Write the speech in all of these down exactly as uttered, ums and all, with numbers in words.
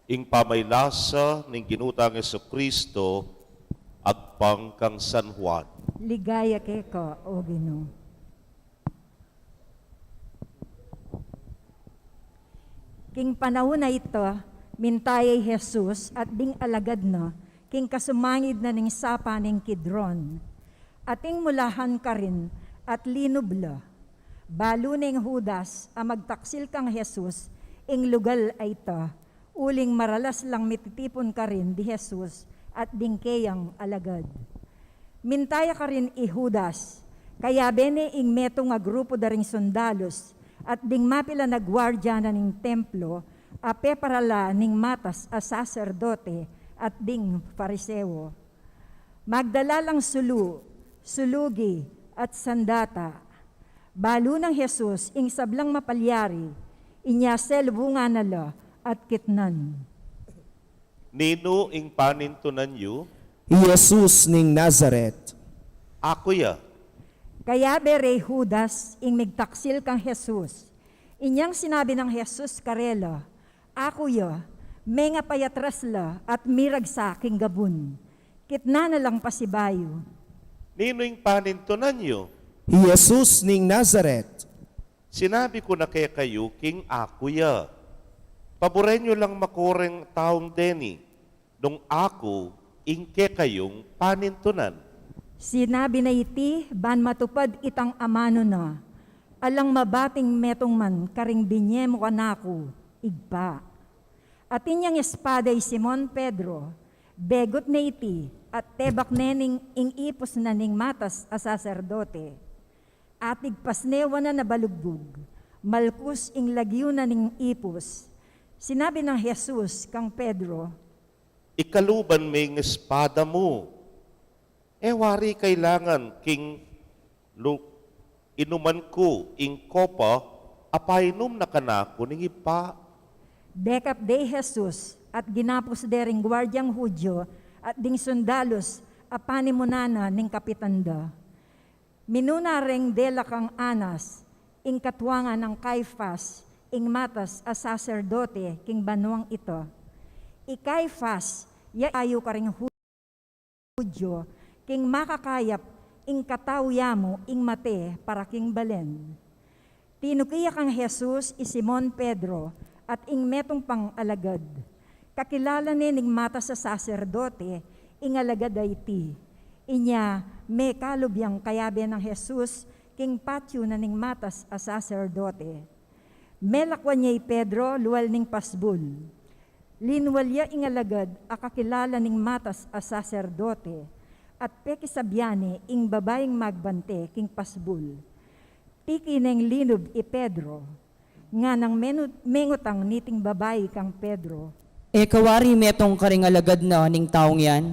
Ing pamaylasa ning Ginu tang Jesucristo agpang kang San Juan. Ligaya keka, O Ginu. King panaun a ita, minta ya i Jesus at ding alagad na king kasumangid na ning sapa ning Kidron. Ating mulahan karin at linub la. Balu neng Judas a magtaksil kang Jesus ing lugal a ita, uling maralas lang mititipun karin di Jesus at ding keyang alagad. Minta ya karin i Judas, kayabe ne ing metung a grupu da ring sundalus at ding mapilan a guardia na ning templo a peparala ning matas a saserdote at ding Fariseo. Magdala lang sulu, sulugi, at sandata. Balu nang Jesus ing sablang mapalyari, inya selubungan na la at kitnan. Ninu ing panintunan yu? I Jesus ning Nazaret. Aku ya. Kayabe rey Judas ing migtaksil kang Jesus. Inyang sinabi nang Jesus karela, Aku ya, menga payatras la at miragsa king gabun. Kitnan na lang pasibayu. Ninu ing panintunan yu? I Jesus ning Nazaret. Sinabi ku na kekayu king aku ya. Paburen yu lang makureng taung deni, nung aku ing kekayung panintunan. Sinabi na iti ban matupad itang amanu na, Alang mabating metung man karing binye mu kanaku, Ibpa. Atin yang espada i Simon Pedro, begut ne iti at tebak ne ning ing ipus na ning matas a saserdote. Atigpas ne wanan a balugbug, malkus ing lagyu na ning ipus. Sinabi nang Jesus kang Pedro, Ikaluban me ing espada mu. E wari kailangan king lu-, inuman ku ing kopa a painum na kanaku ning Ibpa? Dekap de i Jesus at ginapus de ring guardiang Judio at ding sundalus a panimunan na ning kapitan da. Minuna reng dela kang Anas, ing katuangan nang Caifas, ing matas a saserdote king banuang ita. I Caifas, ya ayu karing Judio, king makakayap ing katau yamu ing mate para king balen. Tinuki ya kang Jesus i Simon Pedro at ing metung pang alagad. Kakilala ne ning matas a saserdote ing alagad a iti. Inya, mekalub yang kayabe nang Jesus king patyu na ning matas a saserdote. Melakwan ya i Pedro lual ning pasbul. Linwal ya ing alagad a kakilala ning matas a saserdote at pekisabyan ne ing babaing magbante king pasbul. Tiki neng linub i Pedro. Nganang menu-, mengutang niting babai kang Pedro, E ka wari metung karing alagad na ning taung yan?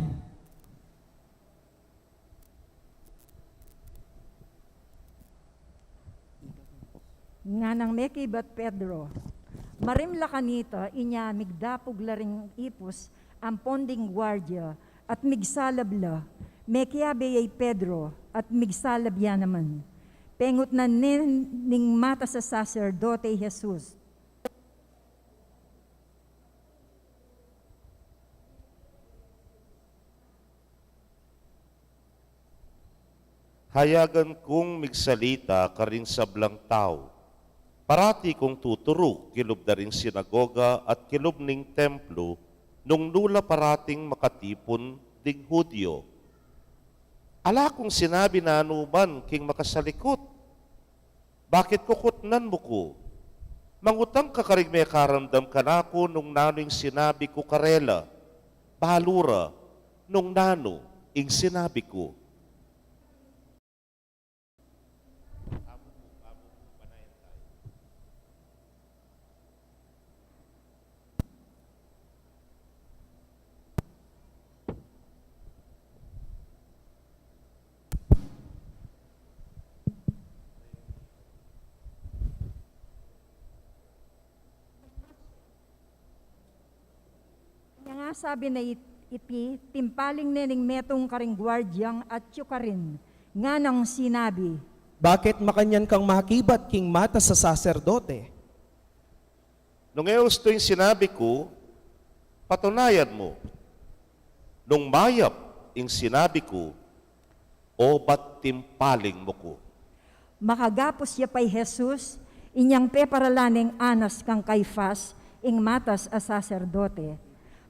Nganang mekibat Pedro, Marimla kanita, inya migdapug la ring ipus ampon ding guardia at migsalab la, Mekiabe ya i Pedro at migsalab ya naman. Pengutnan ne ning matas a saserdote i Jesus. Hayagan kung migsalita karing sablang tau. Parati kung tuturu kilub da ring sinagoga at kilub ning templo nung nu la parating makatipun ding Judio. Ala kung sinabi nanu man king makasalikut, "Bakit kukutnan mu ku? Mangutang ka karing mekaramdam kanaku nung nanu ing sinabi ku karela. Balu ra nung nanu ing sinabi ku." Inya sabi na it-, iti, timpaling ne ning metung karing guardiang atyu karin, nganang sinabi, "Bakit makanyan kang makibat king matas a saserdote?" Nung e ustu ing sinabi ku, patunayan mu. Nung mayap ing sinabi ku, o ba't timpaling mu ku? Makagapus ya pa i Jesus, inyang peparala neng Anas kang Caifas, ing matas a saserdote.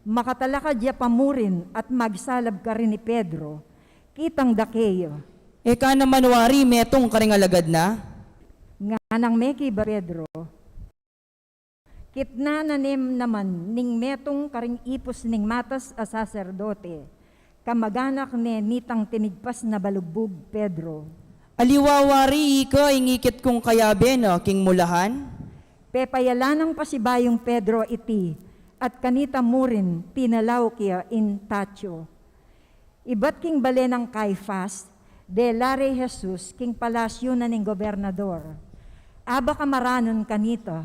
Makatalakad ya pa murin at magsalab karin i Pedro. Kitang da keya, "E ka naman wari metung karing alagad na?" Nganang mekibat i Pedro, "Kitnan na ne naman ning metung karing ipus ning matas a saserdote, kamaganak ne nitang tinigpas na balugbug." Pedro, "Aliwa wari ika ing ikit kung kayabe na king mulahan?" Pepayala nang pasibayung Pedro iti, at kanita murin tinalauk ya ing tatyu. Ibat king bale nang Caifas, dela re i Jesus king palasyu na ning gobernador. Aba kamaranun kanita,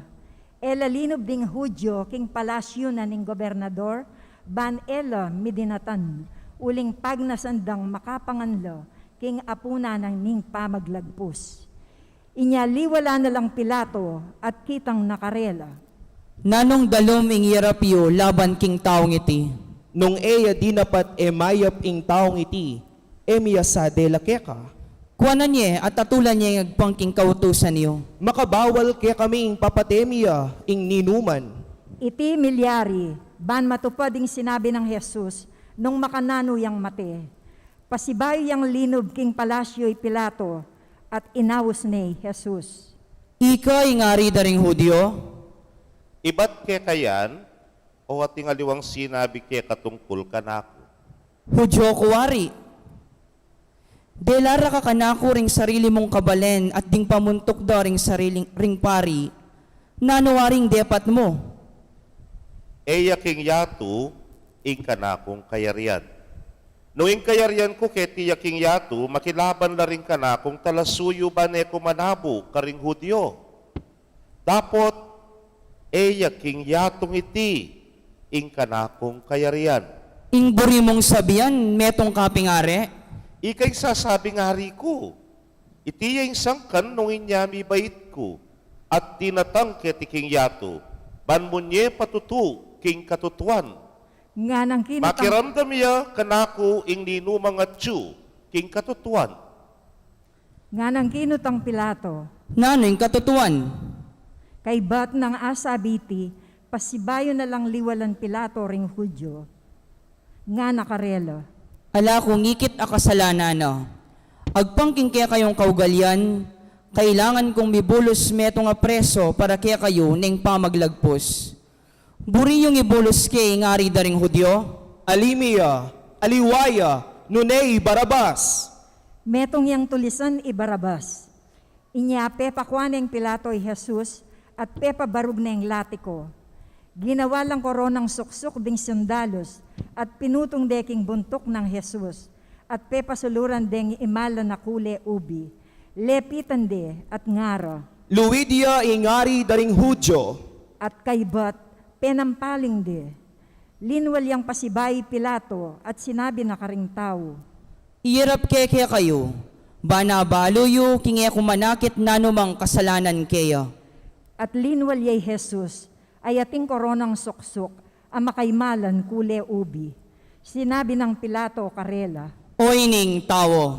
e la linub ding Judio king palasyu na ning gobernador, ban e la midinatan, uling pagnasan dang makapangan la king apunan na ning pamaglagpus. Inya liwalan na lang Pilato at kitang na karela, "Nanung dalum ing yarap yu laban king taung iti? Nung e ya dinapat e mayap ing taung iti, e mi ya sa dela keka. Kuanan ye at atulan ye ing agpang king kautusan yu. Makabawal kekami ing papate mi ya ing ninuman." Iti milyari ban matupad ing sinabi nang Jesus nung makananu yang mate. Pasibayu yang linub king palasyu i Pilato at inaus ne i Jesus, "Ika ing ari da ring Judio?" "Ibat keka yan, o ating aliwang sinabi keka tungkul kanaku?" "Judio ku wari. Dela ra ka kanaku ring sarili mung kabalen at ding pamuntuk da ring sariling, ring pari. Nanu wari ing depat mu?" "E ya king yatu ing kanakung kayarian. Nung ing kayarian ku keti ya king yatu, makilaban la ring kanakung talasuyu ban e ku manabu karing Judio. Dapot e ya king yatung iti ing kanakung kayarian." "Ing buri mung sabian, metung ka ping ari?" "Ika ing sasabing ari ku. Iti ya ing sangkan nung inya mibait ku at dinatang keti king yatu, ban munye patutu king katutuan. Nganang kinutang" "Makiramdam ya kanaku ing ninumang atyu king katutuan." Nganang kinutang Pilato, "Nanu ing katutuan?" Kaybat nang asabi iti, pasibayu na lang liwalan Pilato ring Judio. Ngana karela, "Ala kung ikit a kasalanan na. Agpang king kekayung kaugalian, kailangan kung mibulus metung a preso para kekayu ning pamaglagpus. Buri yung ibulus ke ing ari da ring Judio?" "Ali mi ya, aliwa ya, nune i Barabas." Metung yang tulisan i Barabas. Inya pepakua neng Pilato i Jesus at pepabarug neng latiku. Ginawa lang koronang suksuk ding sundalus at pinutung de king buntuk nang Jesus at pepasuluran deng imalan a kule ubi. Lepitan de at ngara, "Luid ya ing ari da ring Judio." At kaybat, penampaling de. Linwal yang pasibayu i Pilato at sinabi na karing tau, Iyarap ke kekayu, ban abalu yu king e ku manakit nanumang kasalanan keya. At linwal ya i Jesus, a ating koronang suksuk, a makaimalan kule ubi. Sinabi nang Pilato karela, "O ining tau."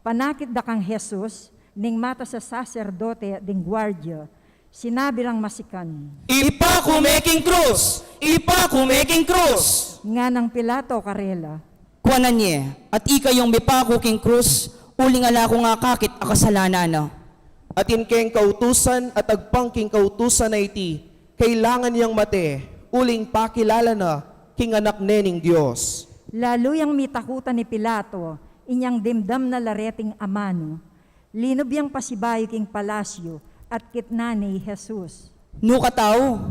Panakit da kang Jesus ning mata saserdote at ding guardia, sinabi rang masikan, "Ipaku me king krus! Ipaku me king krus!" Nganang Pilato karela, "Kuanan ye, at ikayung mipaku king krus, uling ala kung akakit a kasalanan na." Atin keng kautusan at agpang king kautusan a iti, kailangan yang mate, uling pakilala na king anak ne ning Dios. Lalu yang mitakutan i Pilato, inyang dimdam na la reting amanu. Linub yang pasibayu king palasyu at kitnan ne i Jesus. "Nu ka tau?"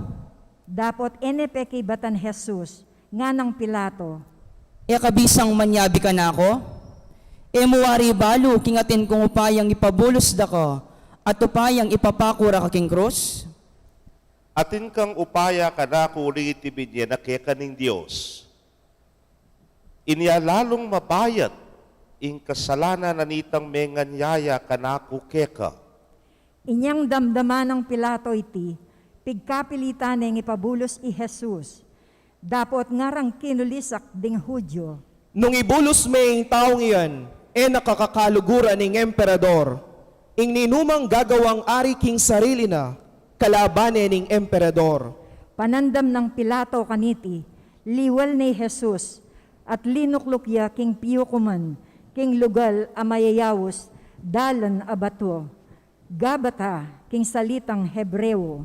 Dapot e ne pe kibatan Jesus, nganang Pilato, "E ka bisang manyabi kanaku? E mu wari balu king atin kung upayang ipabulus da ka at upayang ipapaku ra ka king krus?" "Atin kang upaya kanaku uling iti binye na keka ning Dios. Inya lalung mabayat ing kasalanan na nitang menganyaya kanaku keka." Inyang damdaman nang Pilato iti, pigkapilitan neng ipabulus i Jesus. Dapot ngarang kinulisak ding Judio, "Nung ibulus me ing taung iyan, e na ka kakaluguran ning emperador. Ing ninumang gagawang ari king sarili na, kalaban ne ning emperador." Panandam nang Pilato kaniti, liwal ne i Jesus, at linukluk ya king piukuman, king lugal a mayayaus, dalan a batu, Gabata king salitang Hebreo.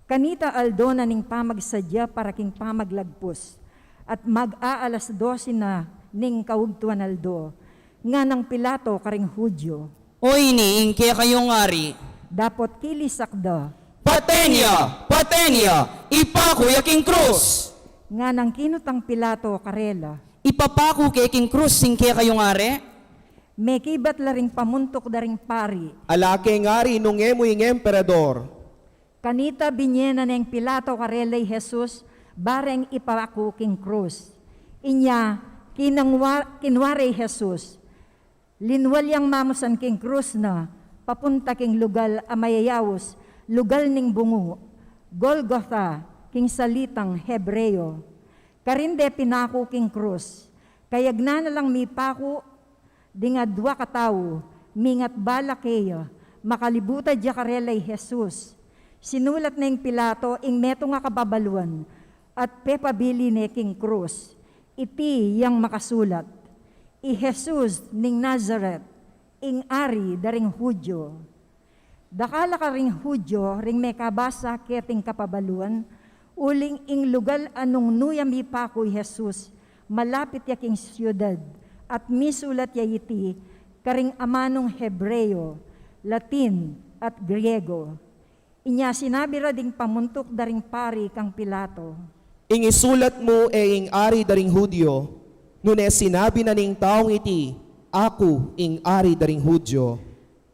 Kanita aldo na ning pamagsadya para king pamaglagpus, at mag-aalas dose na ning kaugtuan aldo. Nganang Pilato karing Judio, "O ini ing kekayung ari?" Dapot kilisak da, "Paten ya! Paten ya! Ipaku ya king krus!" Nganang kinutang Pilato karela, "Ipapaku ke king krus ing kekayung ari?" Mekibat la ring pamuntuk da ring pari, "Ala keng ari nung e mu ing emperador." Kanita binye na neng Pilato karela i Jesus, bareng ipaku king krus. Inya kinangwa-, kinwari i Jesus, linwal yang mamusan king krus na, papunta king lugal a mayayaus, lugal ning bungu, Golgotha king salitang Hebreo. Karin de pinaku king krus. Kayagnan na lang mipaku ding adwa katau, mingat bala keya, makalibutan da karela i Jesus. Sinulat neng Pilato ing metung a kababaluan, at pepabili ne king krus. Iti yang makasulat, "I Jesus ning Nazaret, ing Ari da ring Judio." Dakal a karing Judio ring mekabasa keting kababaluan, uling ing lugal a nung nu ya mipaku i Jesus, malapit ya king siudad, at misulat ya iti karing amanung Hebreo, Latin, at Griego. Inya sinabi ra ding pamuntuk da ring pari kang Pilato, "Ing isulat mu e ing Ari da ring Judio, nune sinabi na ning taung iti, 'Aku ing Ari da ring Judio.'"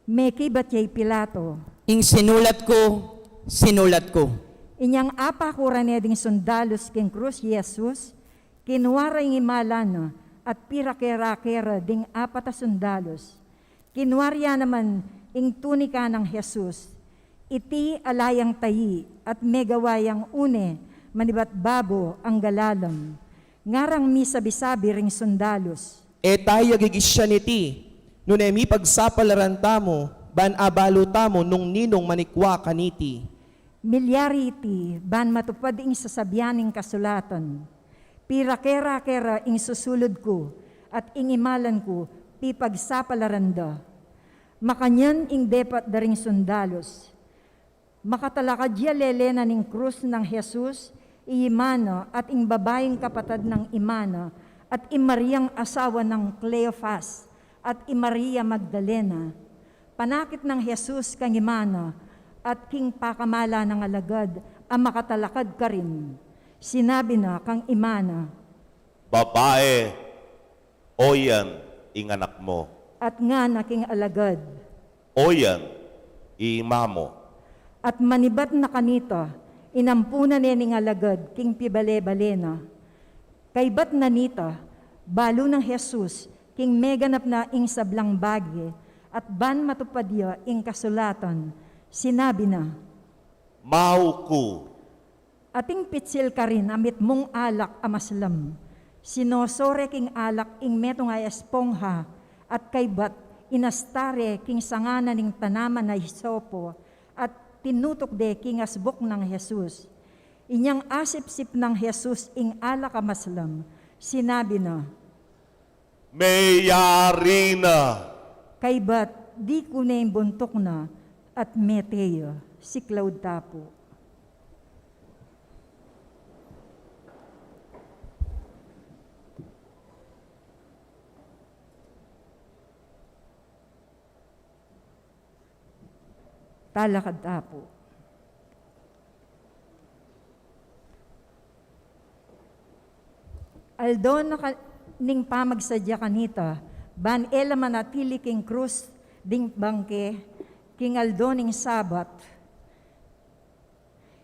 Mekibat ya i Pilato, "Ing sinulat ku, sinulat ku." Inyang apaku ra ne ding sundalus king krus i Jesus, kinua ra ing imalan na at pirake-rake ra ding apat a sundalus. Kinua ra ya naman ing tunika nang Jesus. Iti ala yang tayi at megawa yang une manibat babo angga lalam. Ngarang misabi-sabi ring sundalus, "E taya gigisyan iti, nune mipagsapalaran tamu, ban abalu tamu nung ninung manikwa kaniti." Milyari iti ban matupad ing sasabian ning kasulatan, "Pirake-rake ra ing susulud ku, at ing imalan ku pipagsapalaran da." Makanyan ing depat da ring sundalus. Makatalakad ya lele na ning krus nang Jesus, i ima na at ing babaing kapatad nang ima na, at i Mariang asawa nang Cleofas, at i Maria Magdalena. Panakit nang Jesus kang ima na at king pakamala nang alagad a makatalakad karin. Sinabi na kang ima na, "Babae, oyan ing anak mu." At ngana king alagad, "Oyan i ima mu." At manibat na kanita, inampunan ne ning alagad king pibale-bale na. Kaybat na nita, balu nang Jesus Ing meganap na ing sablang bage, at ban matupad ya ing kasulatan, sinabi na, "Mauku." Ating pitsil karin a mitmung alak a maslam. Sinosore king alak ing metung a espongha, at kaybat inasta re king sanga na ning tanaman a hisopo, at tinutuk de king asbuk nang Jesus. Inyang asipsip nang Jesus ing alak a maslam, sinabi na, "Meyari na." Kaybat, dikune ing buntuk na, at mete ya. Siklaud ta pu. Talakad ta pu. Aldo na ka-, ning pamagsadya kanita, ban e la manatili king krus ding bangke, king aldo ning Sabat.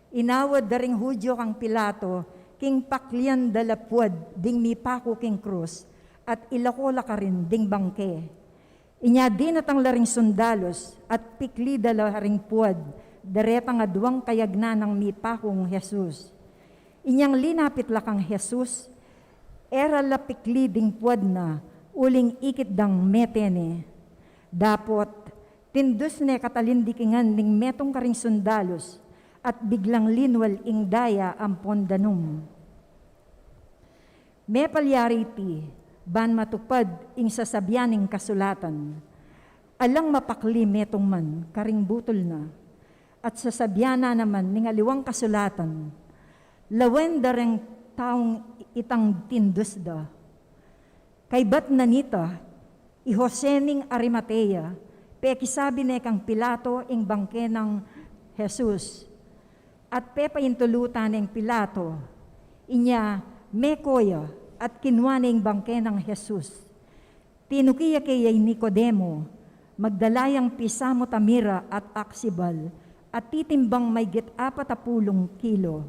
Inawad da ring Judio kang Pilato, king paklian da la puad ding mipaku king krus, at ilako la karin ding bangke. Inya dinatang la ring sundalus, at pikli da la ring puad, daretang aduang kayagnan nang mipakung Jesus. Inyang linapit la kang Jesus, e ra la pikli ding puad na, uling ikit dang mete ne. Dapot, tindus ne katalin dikingan ning metung karing sundalus, at biglang linwal ing daya ampon danum. Mepalyari iti, ban matupad ing sasabian ning kasulatan, "Alang mapakli metung man karing butul na." At sasabian na naman ning aliwang kasulatan, "Lawen da reng taung itang tindus da." Kaybat na nita, i Jose ning Arimatea, pekisabi ne kang Pilato ing bangke nang Jesus. At pepaintulutan neng Pilato, inya meko ya at kinua ne ing bangke nang Jesus. Tinuki ya keya i Nicodemo, magdala yang pisamut a mira at aksibal, a titimbang maygit apat a pulung kilo.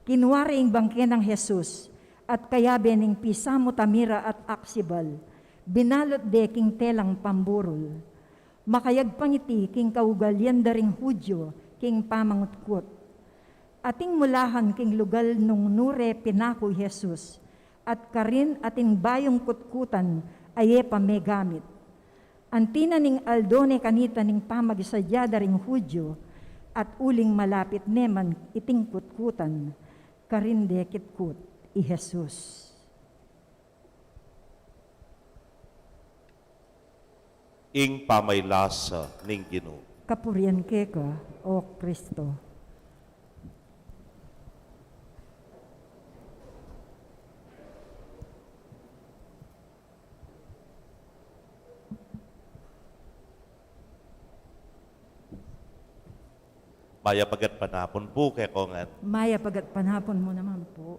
Kinua re ing bangke nang Jesus, at kayabe ning pisamut a mira at aksibal, binalut de king telang pamburul. Makayagpang iti king kaugalian da ring Judio king pamangutkut. Ating mulahan king lugal nung nu re pinaku i Jesus, at karin atin bayung kutkutan a e pa megamit. Anti na ning aldo ne kanita ning pamagsadya da ring Judio, at uling malapit ne man iting kutkutan, karin de kitkut i Jesus. Ing pamaylasa ning Ginu. Kapurian keka, O Kristo. Mayap a gatpanapun pu kekongan. Mayap a gatpanapun mu naman pu.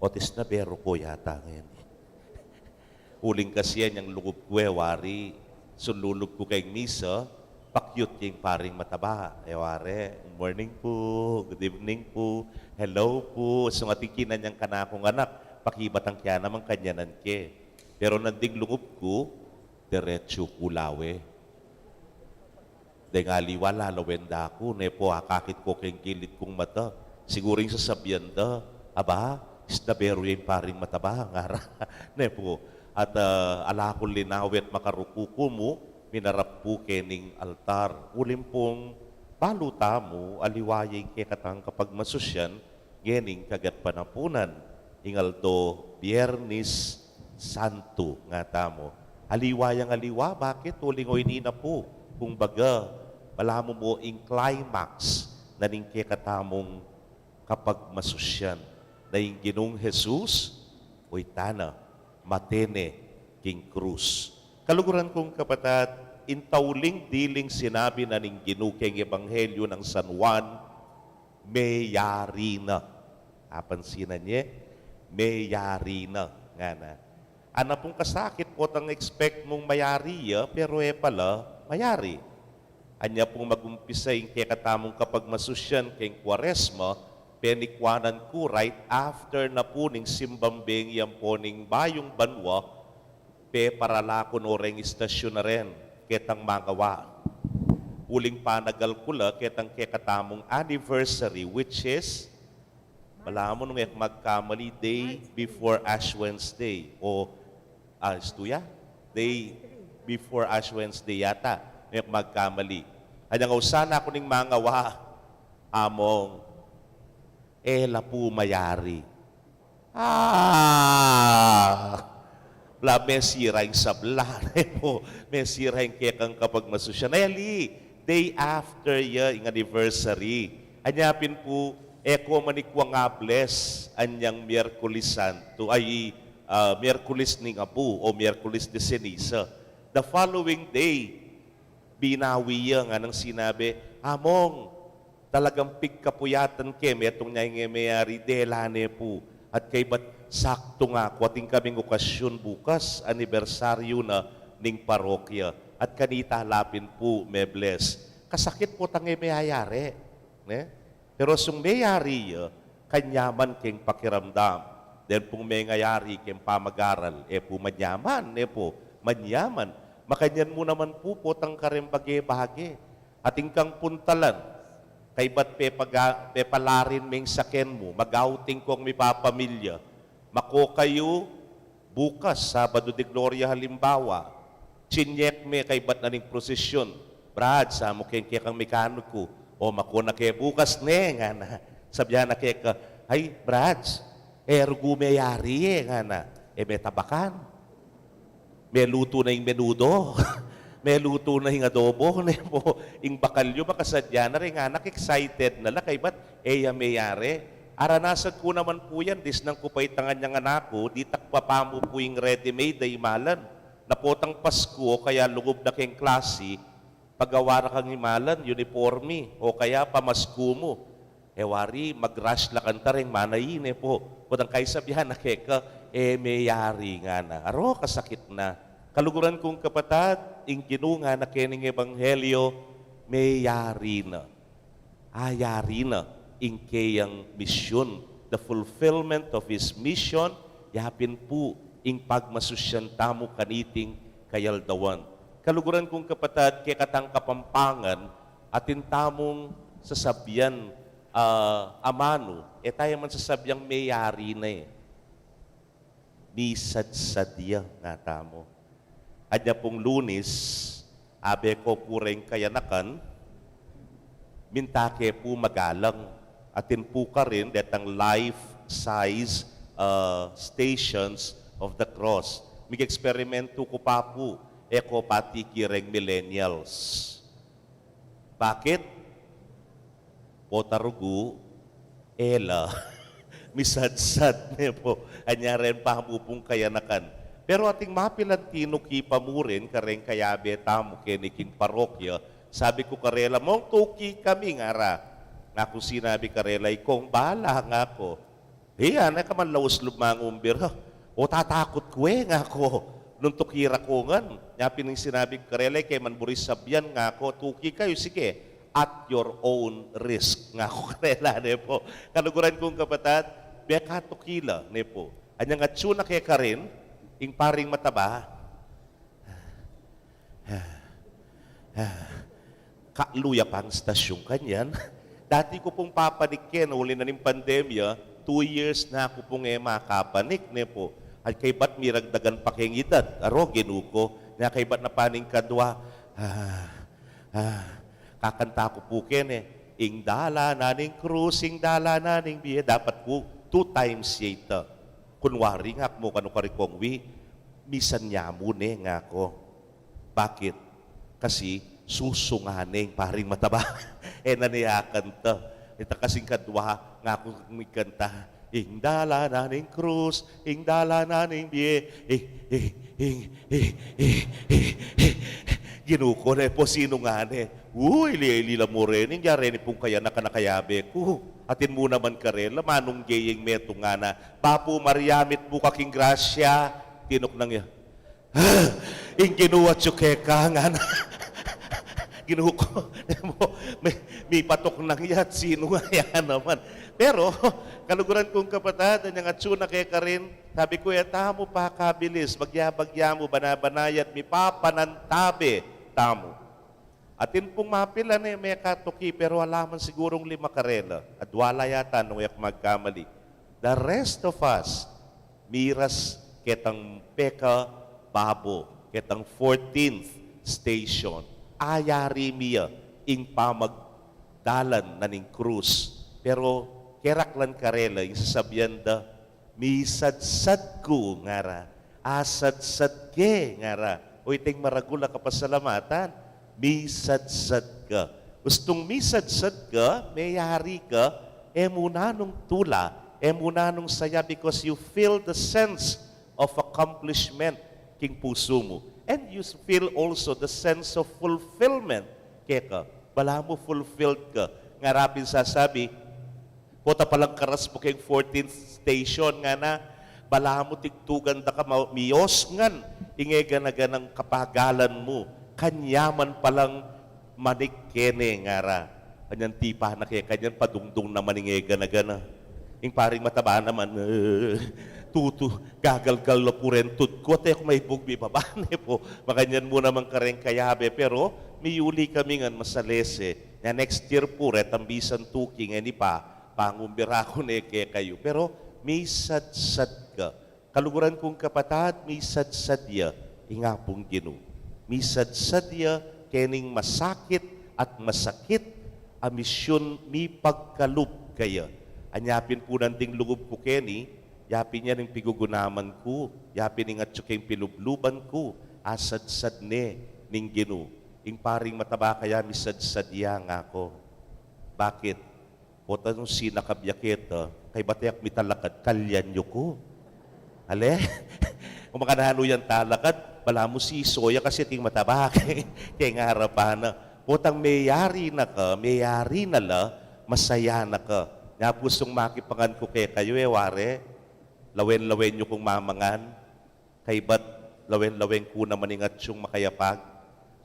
Otis na beru ku yata ngeni. Uling kasi inyang lugub ku e wari, sululub ku keng misa, pakyut ya ing paring mataba, e wari, "Good morning pu, good evening pu, hello pu," sungat ing kina nyang kanakung anak, pakibatang ke naman kanyanan ke. Pero nanding lugub ku, diretsu ku lawe. Deng aliwa lalawen da ku, ne pu, akakit ku keng gilid kung mata. Siguru ing sasabian da, "Aba, isnaberu ya ing paring mataba," ngara. Ne pu, at, ah, ala kung linawe at makaruku ku mu, minarap ku kening altar. Uling pung balu tamu, aliwa ya ing kekatang kapagmasusyan, ngening kagatpanapunan, ing aldo Biernis Santo nga tamu. Aliwa yang aliwa, bakit? Uling oyni na pu, kung baga, balamu mu ing climax na ning kekatamung kapagmasusyan, na ing Ginung Jesus, oytan na, mate ne king krus. Kaluguran kung kapatad, ing tauling diling sinabi na ning Ginu keng Ebanghelyo nang San Juan, "Meyari na." Apansinan ye? "Meyari na," ngana. Ana pung kasakit potang expect mung mayari ya, pero e pala mayari. Anya pung magumpisa ing kekatamung kapagmasusyan keng Kuaresma, penikuanan ku right after na pu ning simbang bengi ampo ning bayung banua, Peparala ku no reng istasyon na rin, ketang mangawa. Uling panagal ku la ketang kekatamung anniversary, which is, balamu nung e ku magkamali, day before Ash Wednesday. O, ah, istu ya? Day before Ash Wednesday yata, nung e ku magkamali. Anyang ausan na ku ning mangawa, Among, e la pu mayari. Ah! La mesira ing sabla, ne pu, mesira ing kekang kapagmasusyan. Eli, day after ya ing anniversary. Anya pin pu, e ku manikwang a-bless anyang Miyerkules Santo, ay, ah, Miyerkules ning Abu o Miyerkules de Ceniza. The following day, binawi ya nganang sinabi, "Among, talagang pigkapuyatan ke, metung nya ing e meyari." Dela ne pu. At kaybat saktu nga ku, atin kaming okasyon bukas, anibersaryu na ning parokya. At kanita la pin pu me-bless. Kasakit potang e meyayari, ne? Pero sung meyari ya, kanyaman keng pakiramdam. Den pung mengayari keng pamagaral, e pu manyaman, ne pu, manyaman. Makanyan mu naman pu potang kareng bage-bage. Atin kang puntalan, kaybat pepaga-, pepalarin me ing saken mu, mag-outing kong mipapamilya. Mako kayu, bukas, Sabado de Gloria halimbawa, chinyek me kaybat na ning prosesyon. "Brad," sabi ku keng kekang mekaniko, "o, mako na ke bukas, ne?" ngana. Sabian na keka, "Ay, Brad, e rugu meyari e," ngana. "E me tabakan. Melutu na ing menudo. Melutu na ing adobo," ne pu. Ing bakalyu makasadya na rin, ngana, excited na la kaybat e ya meyari. Aranasan ku naman pu yan, disnan ku pa itang anyang anak ku, ditak papamu pu ing ready-made a imalan. Na potang Pasku o kaya lugub na keng klasi, pagawa na kang imalan, uniporme, o kaya pamasku mu. E wari, mag-rush la kanta reng manay, ne pu. Potang kaysabian na keka, e meyari, ngana. Aro, kasakit na. Kaluguran kung kapatad, ing Ginu ngana kening ebanghelyo, meyari na. Ayari na ing keyang misyon, the fulfillment of his mission, yapin pu ing pagmasusyan tamu kaniting kayaldawan. Kaluguran kung kapatad, kekatang Kapampangan, atin tamung sasabian, ah, amanu, e taya man sasabiang meyari na e. Misadsad ya, nga tamu. Anya pung Lunis, abe ko pu reng kayanakan, minta ke pu magalang, atin pu karin detang life-size, uh, Stations of the Cross. Mig-eksperimento ku pa pu, e ko pa tiki reng millennials. Bakit? Pota rugu, e la. Misadsad, ne pu. Anya ren pa mu pung kayanakan. Pero atin mapilan tinuki pa mu rin kareng kayabe tamu keni king parokya. Sabi ku karela, "Mong, tuki kami," ngara. Ngaku sinabi karela, "Ikong bala," ngaku. Iya, ne ka man laus lub mangumbira. "O, tatakut ku e," ngaku. Nung tuki ra ku ngan, nya pin ing sinabi ku karela, "E ke man buri sabian," ngaku, "tuki kayu, sige, at your own risk," ngaku karela, ne pu. Kaluguran kung kapatad, mekatuki la, ne pu. Anyang atsu na ke karin, ing paring mataba. Kalu ya pang stasyon kanyan. Dati ku pung papanik ken, uli na ning pandemya, two years na ku pung e makapanik, ne pu. Ay kaybat miragdagan pa keng idad, aro, Ginu ku, nya kaybat na pa ning kadwa. Ah, ah, kakanta ku pu ken e, "Ing dala na ning krus, ing dala na ning bie." Dapat pu two times ya ita. Kunwari, ngaku mu kanu kari kong wi, "Misan ya mu ne," ngaku. Bakit? Kasi susungan ne ing paring mataba. E na ne akanta. Ita kasing kadwa, ngaku migkanta, "Ing dala na ning krus, ing dala na ning bie, ing, ing, ing, ing, ing, ing." Ginu ku, ne pu, sinungan ne. Uy, ili-ili la mu reni, ing ya reni pung kayanakan a kayabe ku. Atin mu naman karela, manung geyeng metung, ngana. "Bapu Maria, mitmu ka king grasya." Tinuknang ya. "Ing Ginu atyu keka," ngana. Ginu ku, ne pu, me-, Mipatok nang yat, sinu nga ya naman. Pero, kaluguran kung kapatad, anyang atsu na kekarin, sabi ku, e tamu pakabilis, bagya-bagya mu, bana-banayat, mipapanantabe tamu. Atin pung mapilan e, mekatuki, pero ala man sigurung lima karela. Adwa la yata nung e ku magkamali. The rest of us, miras ketang peka babo, ketang fourteenth station. Ayari mi ya ing pamagdalan na ning krus. Pero keraklan karela, ing sasabian da, misadsad ku, ngara. Asadsad ke, ngara. O, iting maragul a kapasalamatan, misadsad ka. Ustung misadsad ka, meyari ka, e mu na nung tula, e mu na nung saya, because you feel the sense of accomplishment king pusu mu. And you feel also the sense of fulfillment. Keka, balamu fulfilled ka. Ngara pin sasabi, pota palang karas mu keng fourteenth station, ngana, balamu tigtugan da ka ma-, mios ngan, ing e gana-ganang kapagalan mu, kanyaman palang manik kene, ngara. Kanyan tipa na ke, kanyan padungdung naman ing e gana-gana. Ing paring mataba naman, e, tutu, gagalgal la pu ren tud ku, at e ku maibug mibaba, ne pu. Makanyan mu naman kareng kayabe, pero miyuli kami ngan masalese. Nya next year pu, retang bisan tuki, ngeni pa, pangumbira ku ne kekayu. Pero misadsad ka. Kaluguran kung kapatad, misadsad ya ing Apung Ginu. Misadsad ya kening masakit at masakit a misyun mipagkalub kaya. Anya pin pu nanding lugub ku keni, ya pin yan ing pigugunaman ku, ya pin ing atsu keng pilubluban ku, asadsad ne ning Ginu. Ing paring mataba kaya misadsad ya, ngaku. Bakit? Pota nung sinakab ya keta, kaybat e ku mitalakad, kalyan yu ku. Ale? Kung makananu yang talakad, balamu siso ya kasi ating mataba keng, keng arapan na. Potang meyari na ka, meyari na la, masaya na ka. Nya pu sung makipangan ku kekayu, e ware, lawen-lawen yu kung mamangan. Kaybat lawen-lawen ku naman ing atsung makayapag.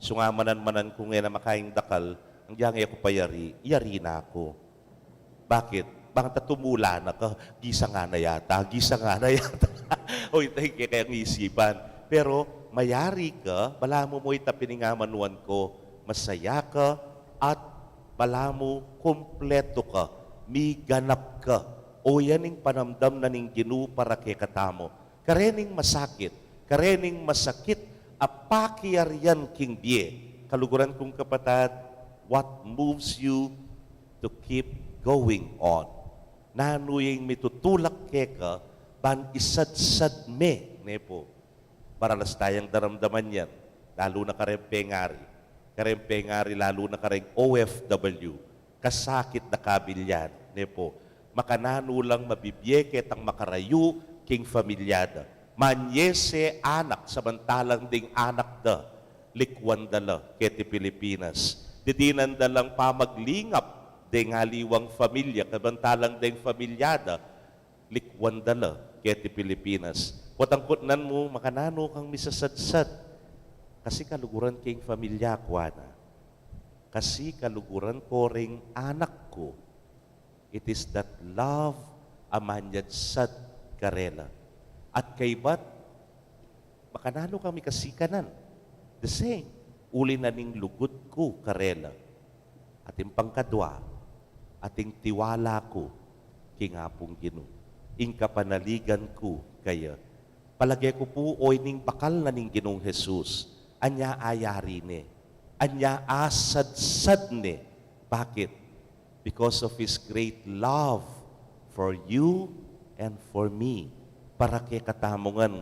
Sung amanan-manan ku nge na makaing dakal, anggiyang e ku pa yari, yari na ku. Bakit? Bang ta tumula na ka, gisa nga na yata, gisa nga na yata. O, itay ke kayang isipan. Pero mayari ka, balamu mo ita pin ing amanuan ku, masaya ka, at balamu kumpletu ka, miganap ka. O, yan ing panamdam na ning Ginu para kekatamu. Karening masakit, karening masakit a pakiyarian king bie. Kaluguran kung kapatad, what moves you to keep going on? Nanu ing mitutulak keka ban isadsad me, ne pu? Maralas tayang daramdaman yan, lalu na kareng pengari. Kareng pengari, lalu na kareng O F W. Kasakit na kabilyan, ne pu? Makananu lang mabibie ketang makarayu king familia da. Manyese anak, samantalang ding anak da, likwan da la keti Pilipinas. Didinan da lang pamaglingap deng aliwang familia, samantalang deng familia da, likwan da la keti Pilipinas. Potang kutnan mu, makananu kang misasadsad? Kasi kaluguran ke ing familia ku, ana. Kasi kaluguran ko ring anak ku. It is that love a manyadsad karela. At kaybat, makananu kang mikasikanan? The same. Uli na ning lugud ku karela. Ating pangkadwa, ating tiwala ku king Apung Ginu. Ing kapanaligan ku kaya. Palage ku pu, o, ining bakal na ning Ginung Jesus, anya ayari ne, anya asadsad ne. Bakit? Because of His great love for you and for me. Para kekatamu ngan,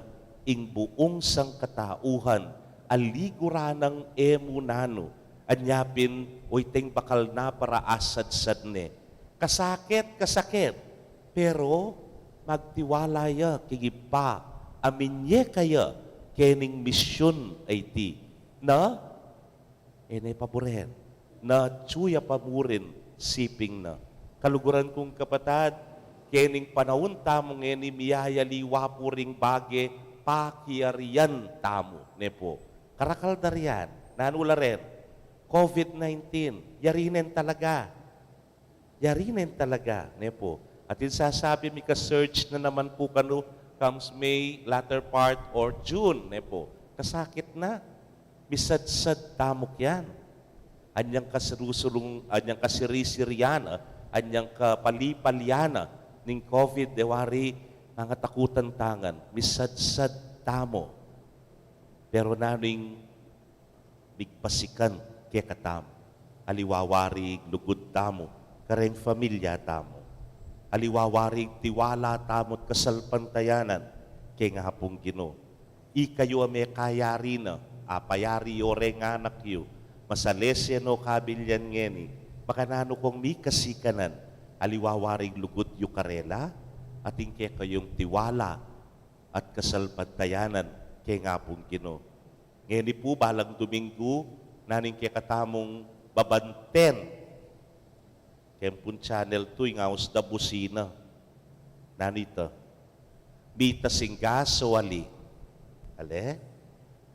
ing buung sangkatauhan, aliwa na nang e mu nanu, anya pin, o, iteng bakal na para asadsad ne. Kasakit, kasakit. Pero magtiwala ya king Ibpa a minye kaya kening misyun a iti, na e ne paburen, na atsu ya pa murin siping na. Kaluguran kung kapatad, kening panaun tamu ngeni miyayaliwa pu ring bage pakiyarian tamu, ne pu? Karakal da rian, nanu la ren? COVID nineteen, yari nen talaga. Yari nen talaga, ne pu. At ing sasabi mi, ka-surge na naman pu kanu comes May, latter part, or June, ne pu. Kasakit na. Misadsad tamu kyan. Anyang kasirusulung, anyang kasirisirian, anyang kapalipalian ning COVID, e wari, mangatakutan ta ngan. Misadsad tamu. Pero nanu ing migpasikan kekatamu? Aliwa wari ing lugud tamu kareng familia tamu. Aliwa wari ing tiwala tamu't kasalpantayanan keng Apung Ginu. Ikayu a mekayari na, apayari yu reng anak yu, masalese no kabilyan ngeni, makananu kong mikasikanan? Aliwa wari ing lugud yu karela at ing kekayung tiwala at kasalpantayanan keng Apung Ginu. Ngeni pu, balang Duminggu, nanu ing kekatamung babanten? Keng pung Channel two, ing aus da busina. Nanu ita? Mitas ing gas o ali? Ale?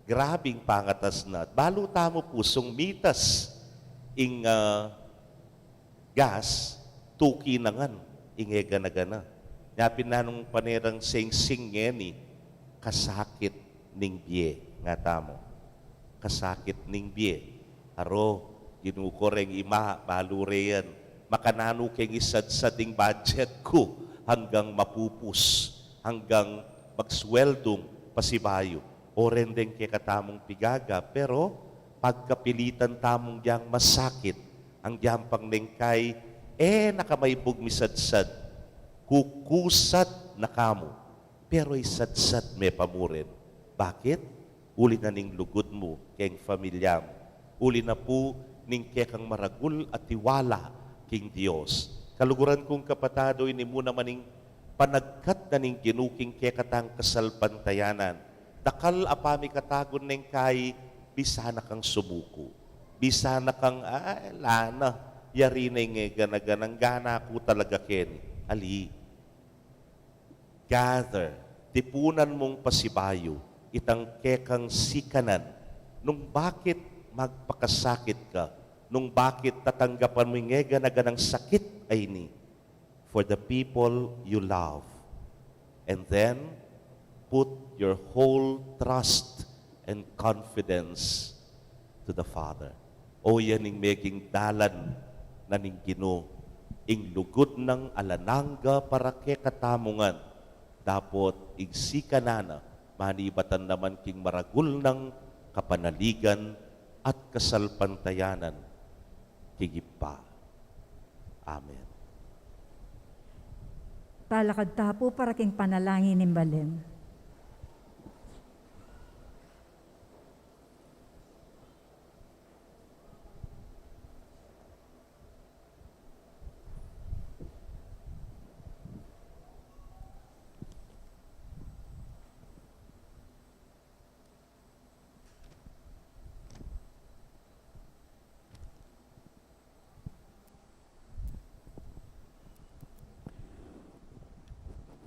Grabe ing pangatas na. Balu tamu pu, sung mitas ing, ah, gas, tuki na ngan ing e gana-gana. Nya pin nanung panerang singsing ngeni, kasakit ning bie, nga tamu. Kasakit ning bie. Aro, Ginu ko, reng ima, balu re yan. Makananu keng isadsad ing budget ku hanggang mapupus, hanggang magsweldung pasibayu. O ren deng kekatamung pigaga, pero pagkapilitan tamung dyang masakit, ang dyang pangnengkai, e na ka maibug misadsad, kukusad na ka mu, pero isadsad me pa mu rin. Bakit? Uli na ning lugud mu keng familia mu. Uli na pu ning kekang maragul a tiwala king Dios. Kaluguran kung kapatad, o ini mu naman ing panagkat na ning Ginu king kekatang kasalpantayanan. Dakal a pamikatagun neng kai, bisa na kang sumuku. Bisa na kang, "Ay, ala na, yari na ing e gana-ganang gana ku talaga keni." Ali. Gather, tipunan mung pasibayu itang kekang sikanan, nung bakit magpakasakit ka, nung bakit tatanggapan mu ing e gana-ganang sakit a ini for the people you love. And then, put your whole trust and confidence to the Father. O, yan ing meging dalan na ning Ginu, ing lugud nang alang angga para kekatamu ngan, dapot ing sikanan na manibatan naman king maragul nang kapanaligan at kasalpantayanan king Ibpa. Amen. Talakad ta pu para king panalangin ning balen.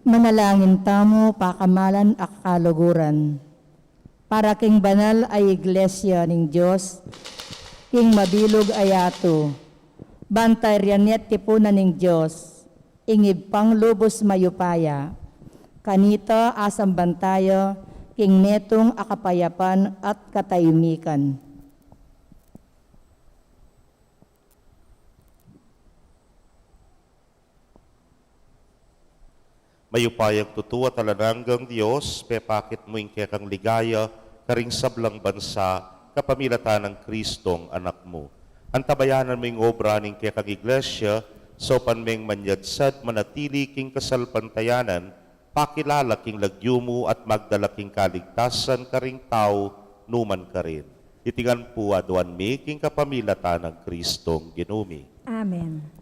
Manalangin tamu, pakamalan a kakaluguran, para king banal a Iglesia ning Dios, king mabilug a yatu, ban ta ria tipunan ning Dios, ing Ibpang lubus mayupaya. Kanita asamban taya king metung a kapayapan at katahimikan. Mayupayang tutu at alang anggang Dios, pepakit mu ing kekang ligaya karing sablang bansa, kapamilatan nang Kristong Anak mu. Antabayanan mu ing obra ning kekang Iglesia, saupan meng manyadsad manatili king kasalpantayanan, pakilala king lagyu mu at magdala king kaligtasan karing tau numan karin. Iti ngan pu aduan mi king kapamilatan nang Kristong Ginu mi. Amen.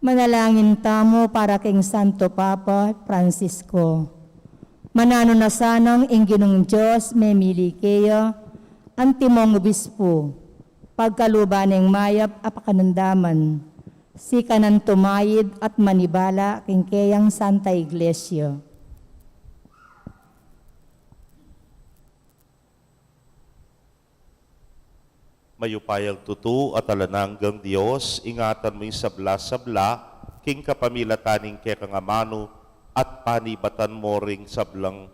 Manalangin tamu para king Santo Papa Francisco. Mananu na sanang ing Ginung Dios memili keya, antimong obispu, pagkaluban neng mayap a pakanandaman, sikanan tumayid at manibala king keyang Santa Iglesia. Mayupayang tutu at alang anggang Dios, ingatan mu ing sabla-sabla, king kapamilatan ning kekang amanu, at panibatan mu ring sablang,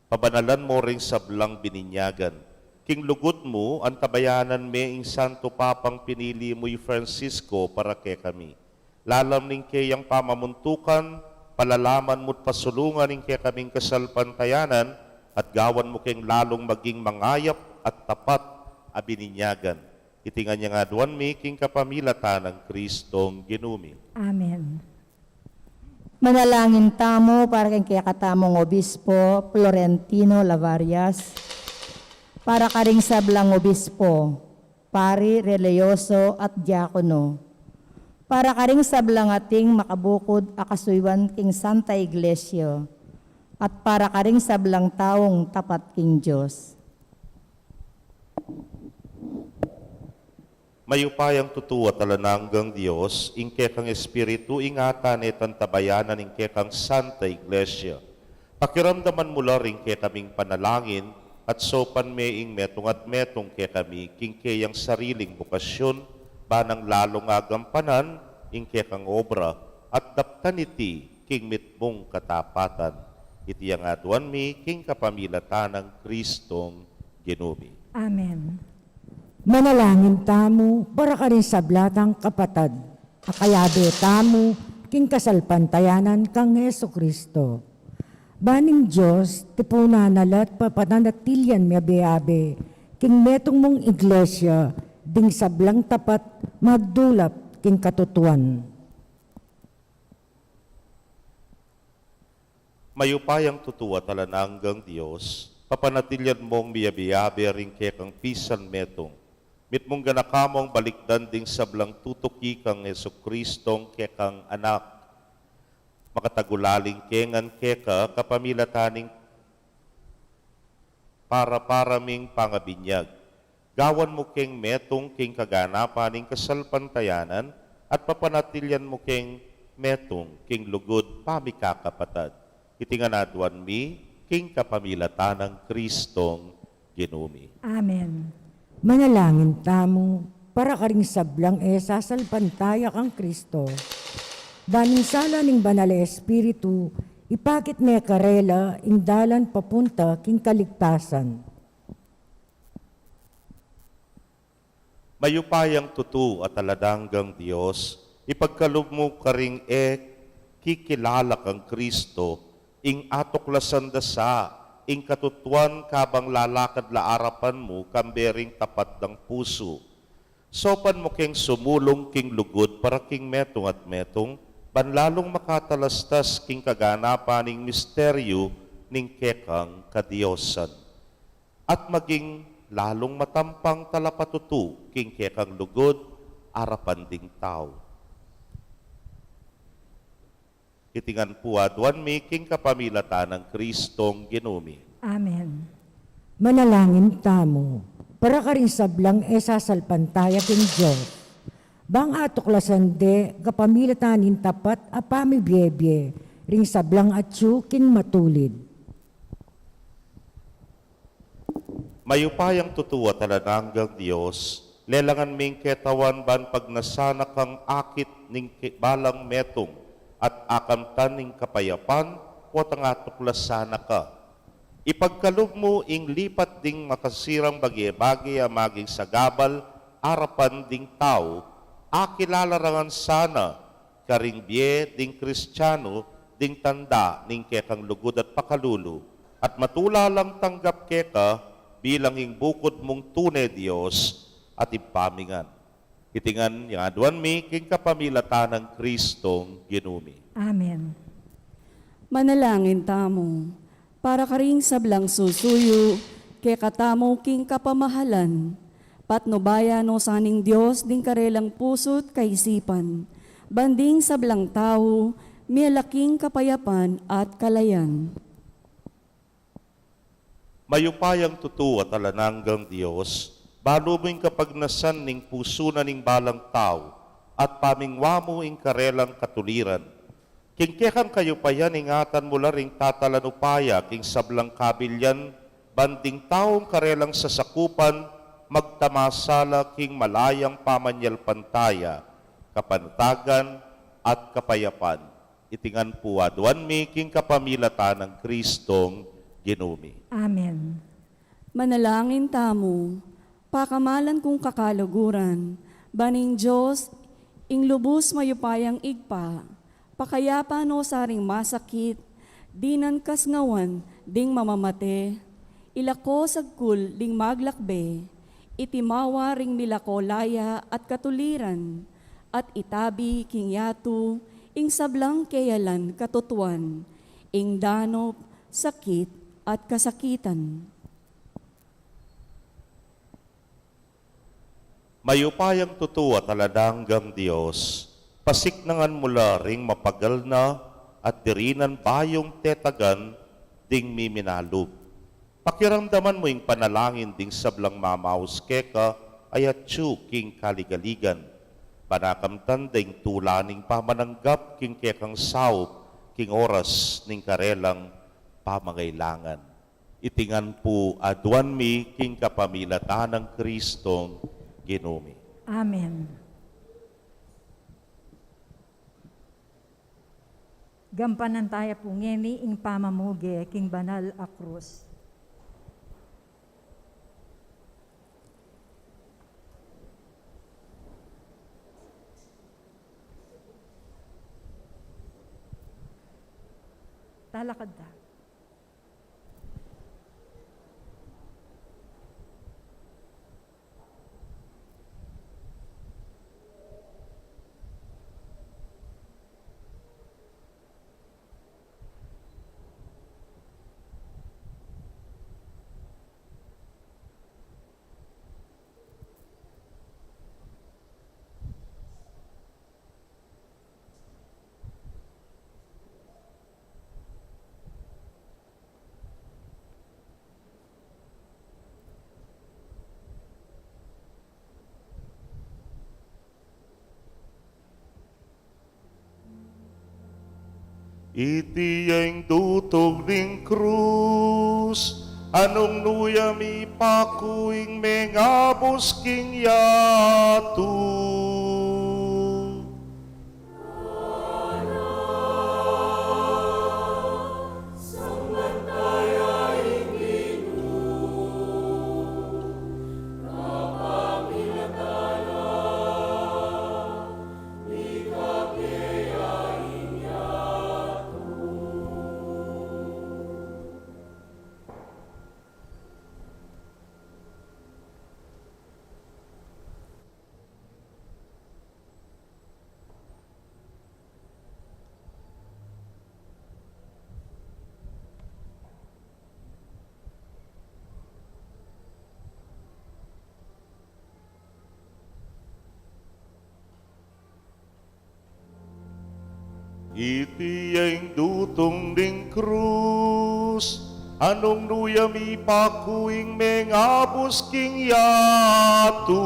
pabanalan mu ring sablang bininyagan. King lugud mu, antabayanan me ing Santo Papang pinili mu, i Francisco, para kekami. Lalam ning keyang pamamuntukan, palalaman mu't pasulungan ing kekaming kasalpantayanan, at gawan mu keng lalung maging mangayap at tapat a bininyagan. Iti ngan yang aduan mi king kapamilatan nang Kristong Ginu mi. Amen. Manalangin tamu para king kekatamung Obispo Florentino Lavarias, para karing sablang obispo, pari, relihiyoso, at diakono, para karing sablang ating makabukud a kasuyuan king Santa Iglesia, at para karing sablang taung tapat king Dios. Mayupayang tutu at alang anggang Dios, ing kekang Espiritu, ingatan ne at antabayanan ing kekang Santa Iglesia. Pakiramdaman mu la ring kekaming panalangin, at saupan me ing metung at metung kekami king keyang sariling bokasyun, ba nang lalung agampanan ing kekang obra, at daptan iti king mitmung katapatan. Iti yang aduan mi king kapamilatan nang Kristong Ginu mi. Amen. Manalangin tamu para karing sabla tang kapatad a kayabe tamu king kasalpantayanan kang Jesucristo. Ba ning Dios tipunan na la't papanatilian me abe-abe king metung mung Iglesia ding sablang tapat magdulap king katutuan. Mayupayang tutu at alang anggang Dios, papanatilian mung miyabe-abe ring kekang pisan metung. Mitmung ganaka mung balikdan ding sablang tutuki kang Jesucristong kekang Anak. Makatagulaling ke ngan keka kapamilatan ning para-para ming pangabinyag. Gawan mu keng metung king kaganapan ning kasalpantayanan, at papanatilian mu keng metung king lugud pamikakapatad. Iti ngan aduan mi king kapamilatan nang Kristong Ginu mi. Amen. Manalangin tamu para karing sablang e sasalpantaya kang Kristo. Ba ning sala ning Banal a Espiritu, ipakit ne karela ing dalan papunta king kaligtasan. Mayupayang tutu at alang anggang Dios, ipagkalub mu karing e kikilala kang Kristo, ing atuklasan da sa ing katutuan kabang lalakad la arapan mu kambe ring tapat dang pusu. Saupan mu keng sumulung king lugud para king metung at metung, ban lalung makatalastas king kaganapan ning misteryu ning kekang kadiosan, at maging lalung matampang talapatutu king kekang lugud arapan ding tau. Iti ngan pu aduan mi king kapamilatan nang Kristong Ginu mi. Amen. Manalangin tamu para karing sablang e sasalpantaya king Dios, bang atuklasan de kapamilatan ning tapat a pamibie-bie ring sablang atyu king matulid. Mayupayang tutu at alang anggang Dios, lelangan ming ketawan ban pagnasan na kang akit ning ke-, balang metung at akamtan ning kapayapan, potang atuklasan na ka. Ipagkalub mu ing lipat ding makasirang bage-bage a maging sagabal arapan ding tau, akilala ra ngan sana karing bie ding Kristianu ding tanda ning kekang lugud at pakalulu, at matula lang tanggap keka bilang ing bukud mung tune Dios at Ibpa mi ngan. Iti ngan yang aduan mi king kapamilatan nang Kristong Ginu mi. Amen. Manalangin tamu para karing sablang susuyu kekatamu king kapamahalan, patnubayan no sa ning Dios ding karelang pusu't kaisipan, ban ding sablang tau miyalaking kapayapan at kalayan. Mayupayang tutu at alang anggang Dios, balu mu ing kapagnasan ning pusu na ning balang tau, at pamingwa mu ing karelang katuliran. King kekang kayupayan, ingatan mu la ring tatalan upaya king sablang kabilian, ban ding taung karelang sasakupan magtamasala king malayang pamanyalpantaya, kapanatagan, at kapayapan. Iti ngan pu aduan mi king kapamilatan nang Kristong Ginu mi. Amen. Manalangin tamu. Pakamalan kung kakaluguran, ban ing Dios, ing lubus mayupayang Ibpa, pakayapa no sa ring masakit, dinan kasngawan ding mamamate, ilako sagkul ding maglakbe, itimawa ring milako laya at katuliran, at itabi king yatu ing sablang keyalan katutuan, ing danop, sakit, at kasakitan. Mayupayang tutu at alang anggang Dios, pasiknangan mu la ring mapagal na at dirinan bayung tetagan ding miminalub. Pakiramdaman mu ing panalangin ding sablang mamaus keka a atyu king kaligaligan. Panakamtan ding tula ning pamananggap king kekang saup king oras ning karelang pamangailangan. Iti ngan pu aduan mi king kapamilatan nang Kristong Ginu mi. Amen. Gampanan taya pu ngeni ing pamamuge king banal a krus. Talakad ta. Iti ya ing dutung ning krus, a nung nu ya mipaku ing mengabus king yatu. Iti ya ing dutung ning krus, a nung nu ya mipaku ing mengabus king yatu.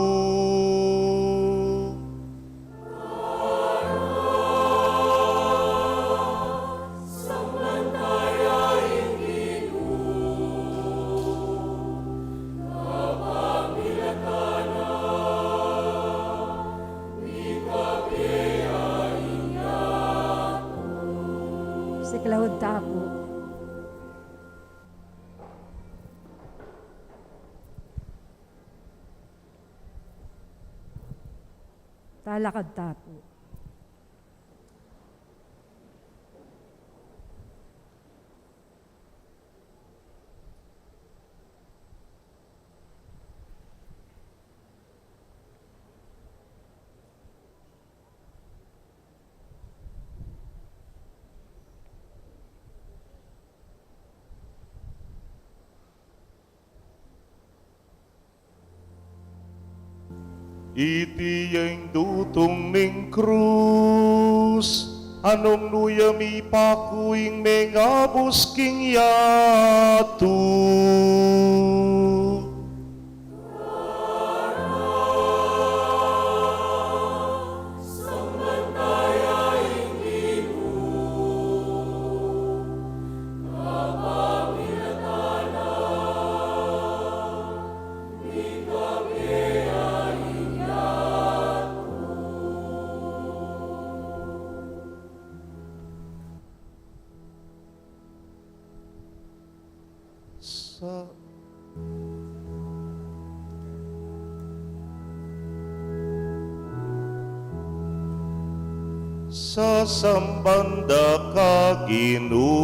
Siklaud ta pu. Talakad ta pu. Iti ya ing dutung ning krus, a nung nu ya mipaku ing mengabus king yatu. Sasamban da ka, Ginu.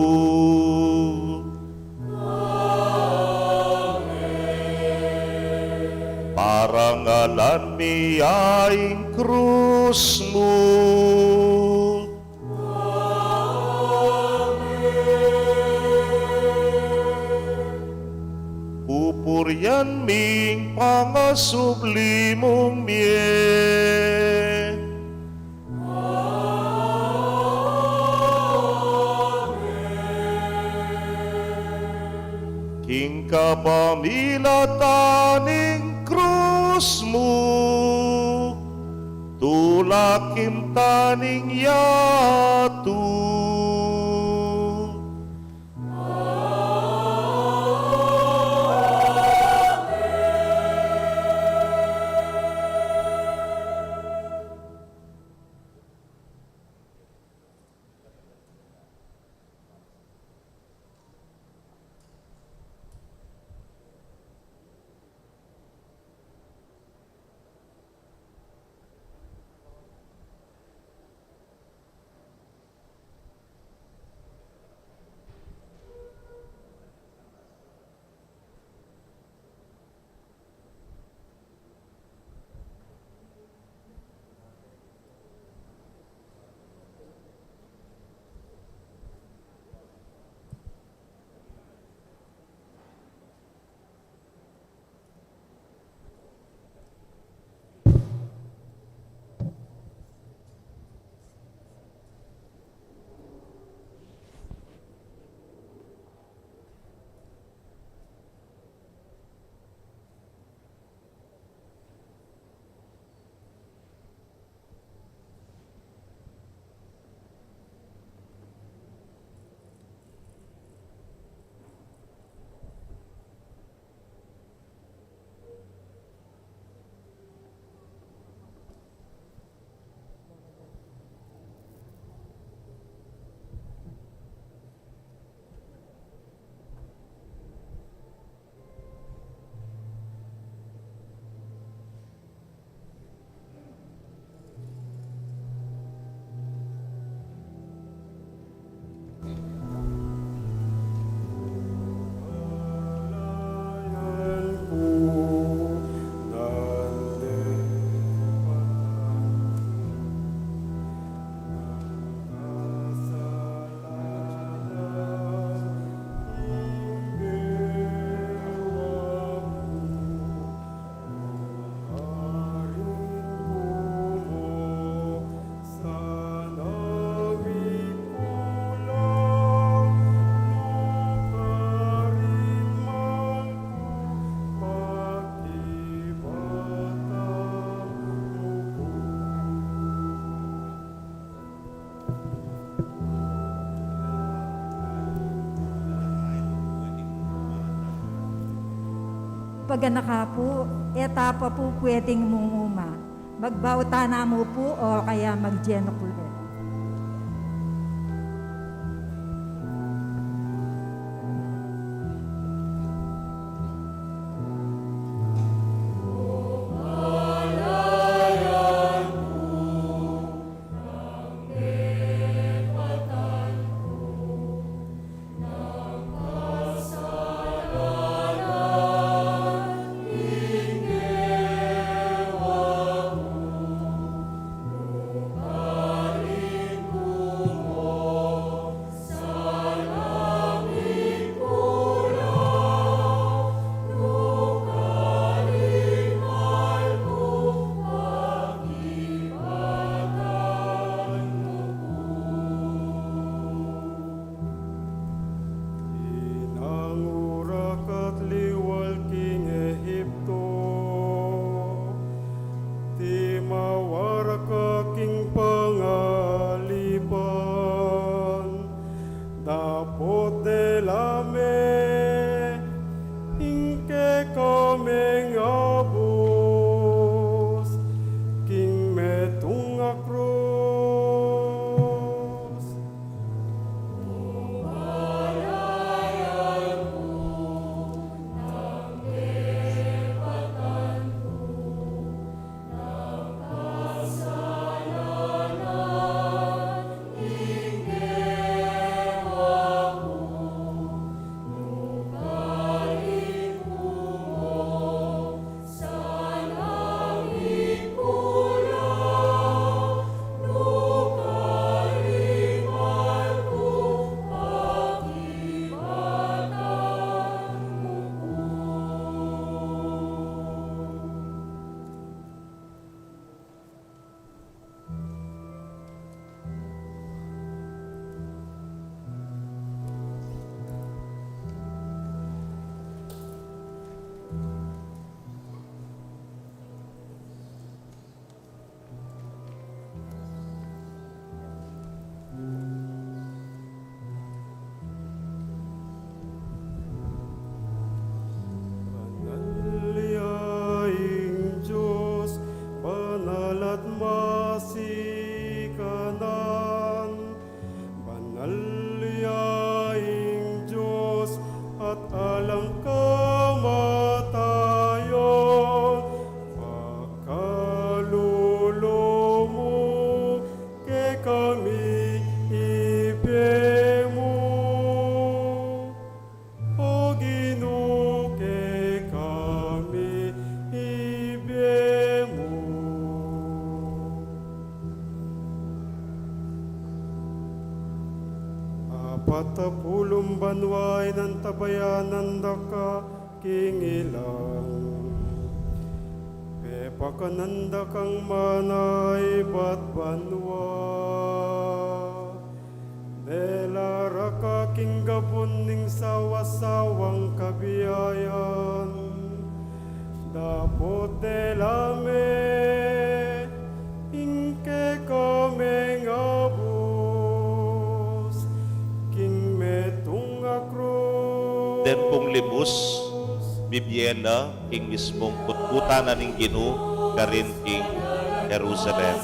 Parangalan mi ya ing krus mu. Pupurian mi ing pangasubli mung mie. King kapamilatan ning krus mu, tulakin ta ning yatu. Paganaka pu, e ta pa pu pwedeng mumuma. Magbauta na mu pu o kaya maggenuflect. Sabayanan da ka king ilang, pepakanan da kang mana ibat banua. Delara ka king gabun ning sawa-sawang kabiayan, dapot dela me ing keka meng abus king metung a krus. Deng pung libus, bibie la king mismung kutkutan na ning Ginu karin king Jerusalem.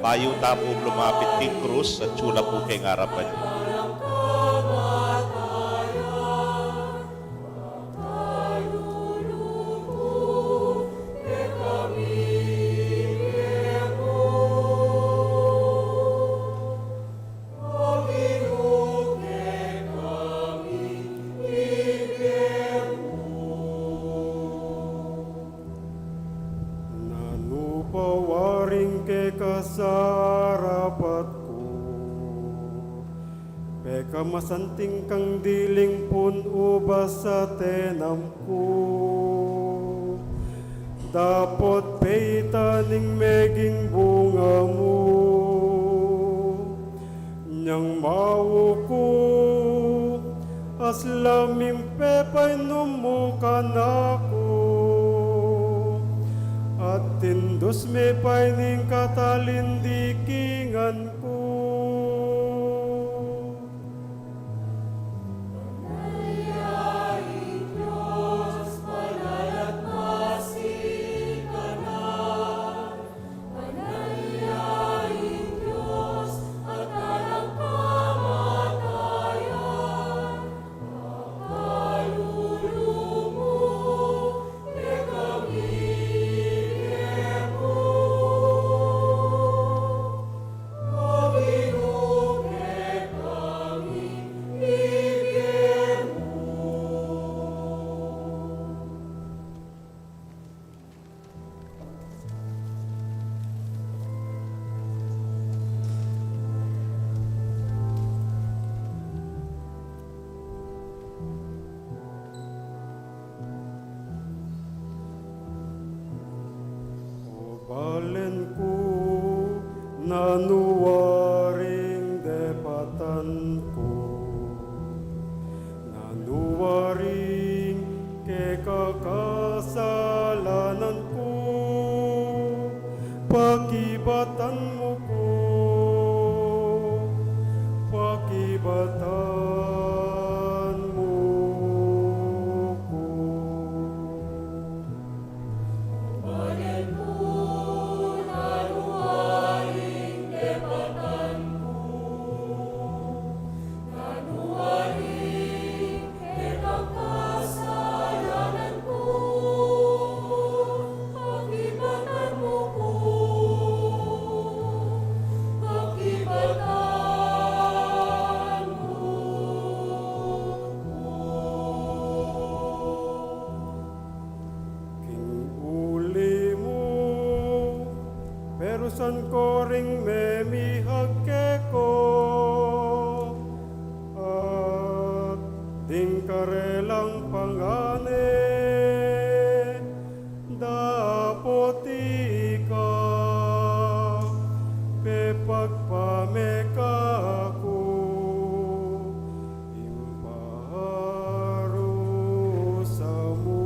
Bayu tamu lumapit king krus, atyu la pu king arapan yu. Nanu pa waring keka sarapat ku, pekamasanting kang diling pun ubas a tenam ku, dapot peitan ing meging bunga mu. Nyang mauku, aslam ing pepainum mu kanaku, at tindus me pa ining katalindikingan ku. O balen ku, nanu waring depatan ku, nanu waring kekakasalanan ku, pakibatan mu ku, pakibatan mu ku. King uli mu, perusan ko ring memihag keko, at ding karelang pangane, dapot ika pepagpameka ku ing parusa mu.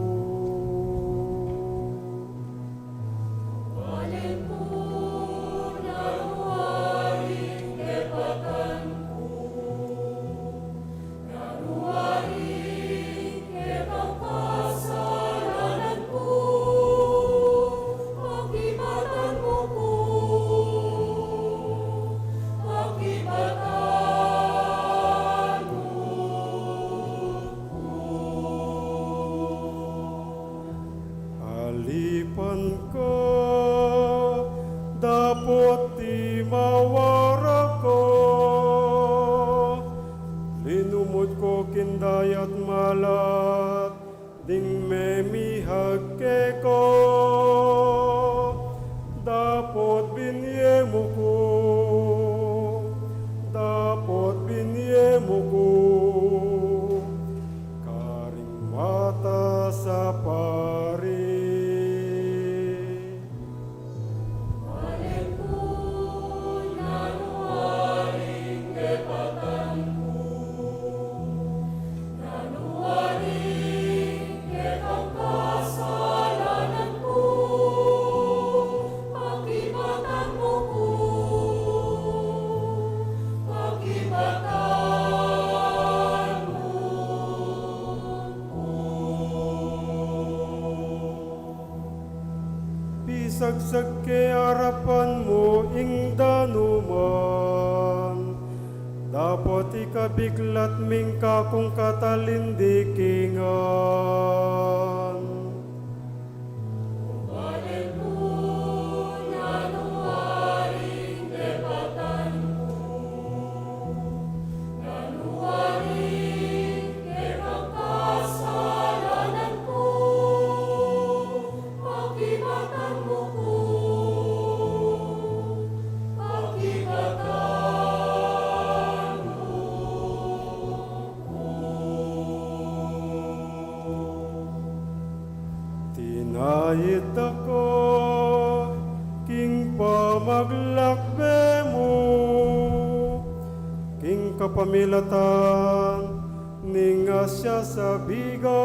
sa pari. Pisagsag ke arapan mu ing danuman, dapot ikabiklat ming kakung katalindikingan. Tinayid da ka king pamaglakbe mu, king kapamilatan ning asya sa biga,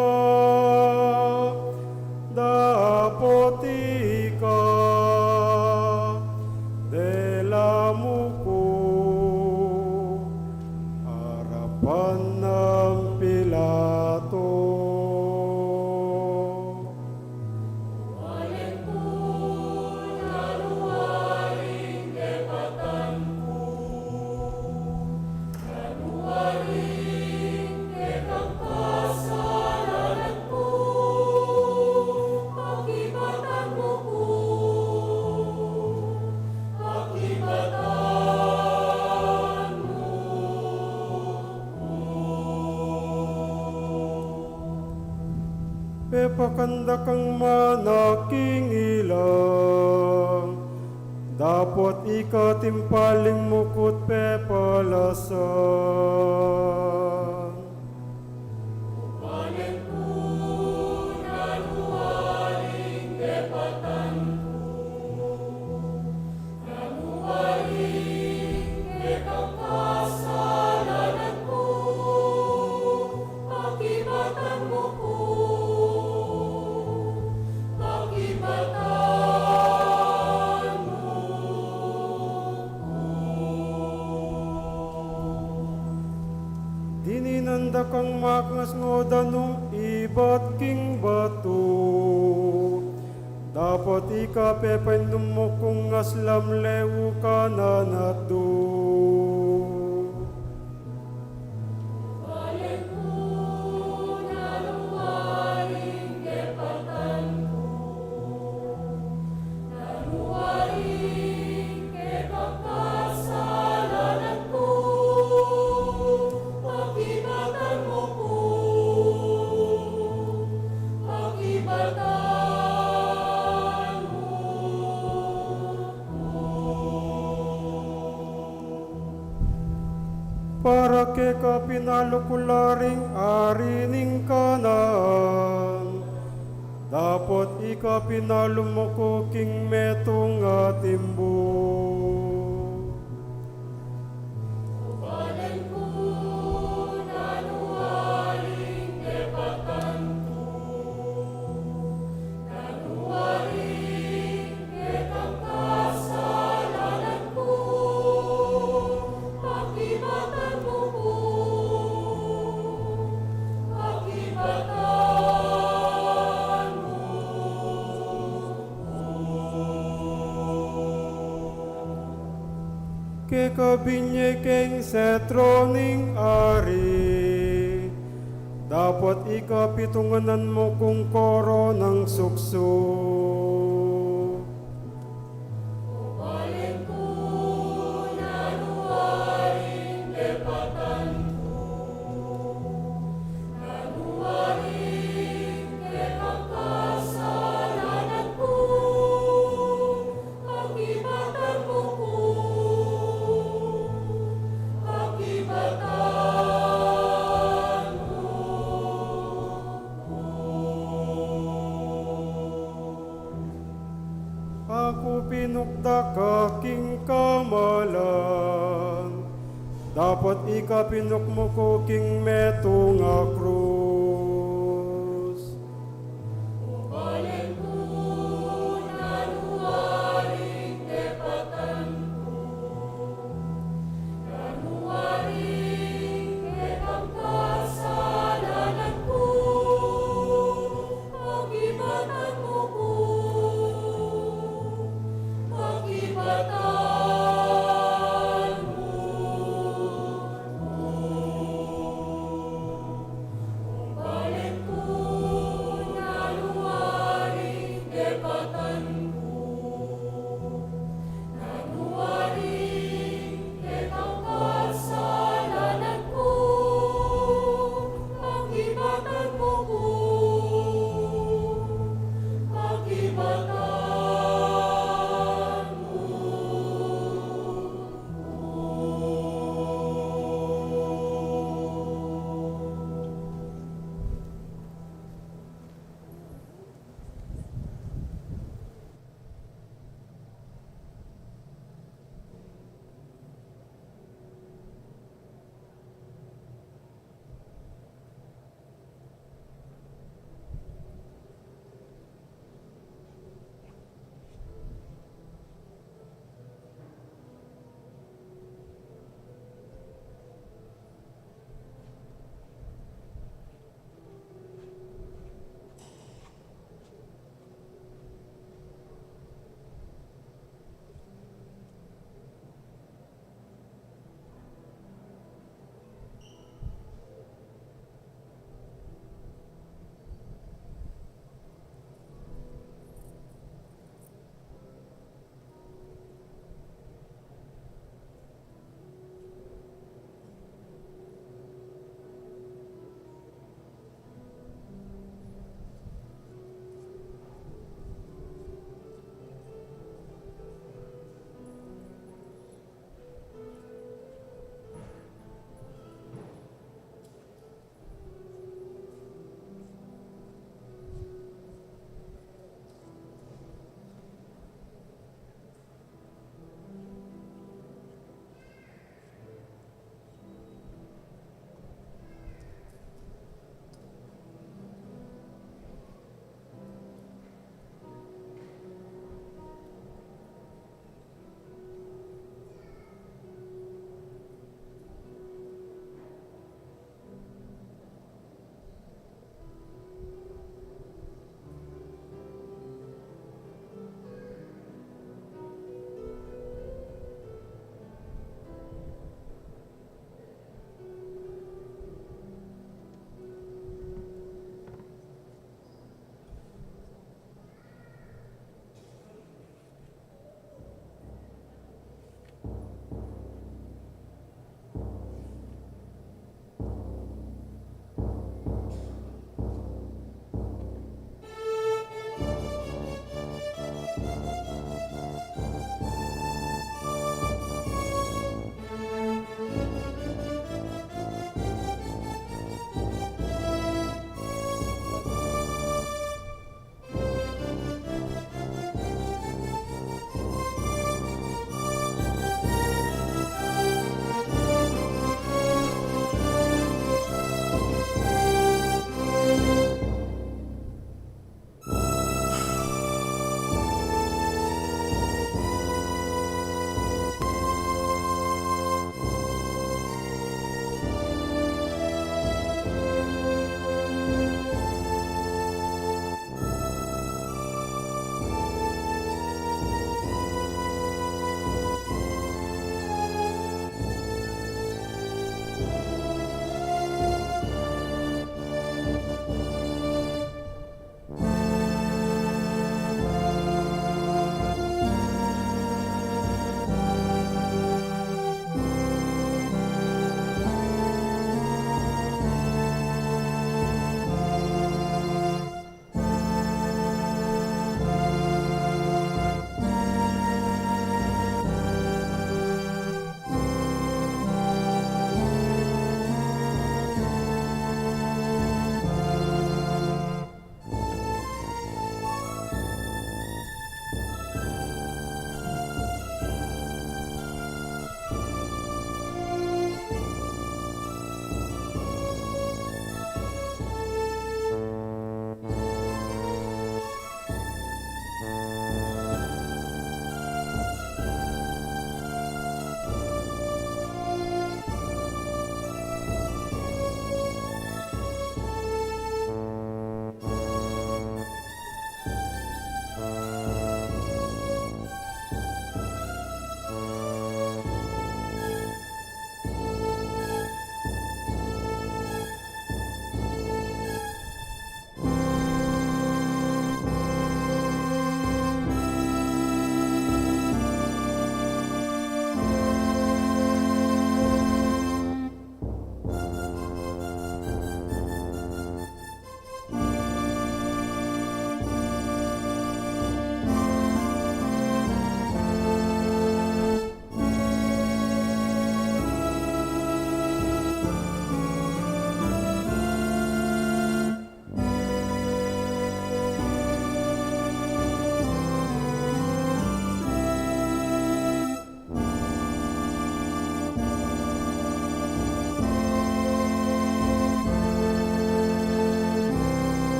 dapot ika dela mu ku arapan nang Pilato. Pepakandakang mana king ilang, dapot ika timpaling mu kut pepalasan. Dininan da kang makangas ngan danum ibat king batu, dapot ika pepainum mu kung ngaslam leu kanan at du. Para keka pinalu ku la ring ari ning Kanaan, dapot ika pinalu mu ku king metung a timbu. Keka binye keng setro ning ari, dapot ika pitungunan mu kung koronang suksu. Pinukda ka king kamalan, dapot ika pinukmuk ku king metung a krus. Upalen ku, nanu waring tepatan ku, nanu waring tepang kasalanan ku, pakibatan mu ku, pakibatan mu ku.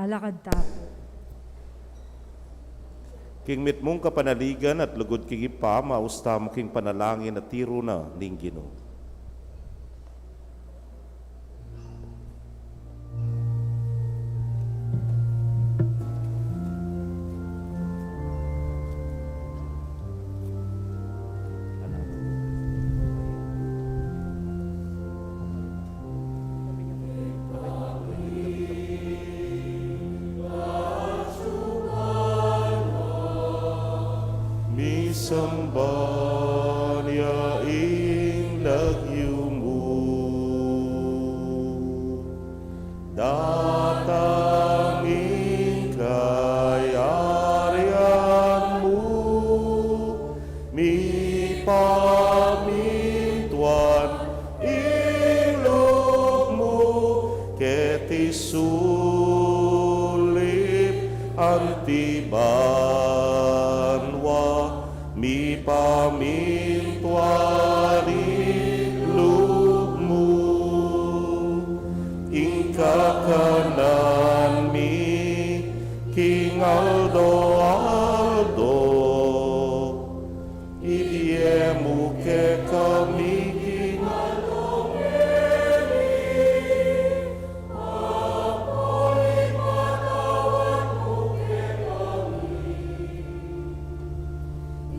Alakad ta pu. King mitmung kapanaligan at lugud king Ibpa, maus tamu king panalangin a tiru na ning Ginu. Misamban ya ing lagyu mu. Datang ing kayarian mu, mipamintuan ing lub mu keti sulip anti banua, mipamintuan ing lub mu. Ing kakanan mi king aldo-aldo, ibie mu kekami king aldo ngeni, ampon ipatawad mu kekami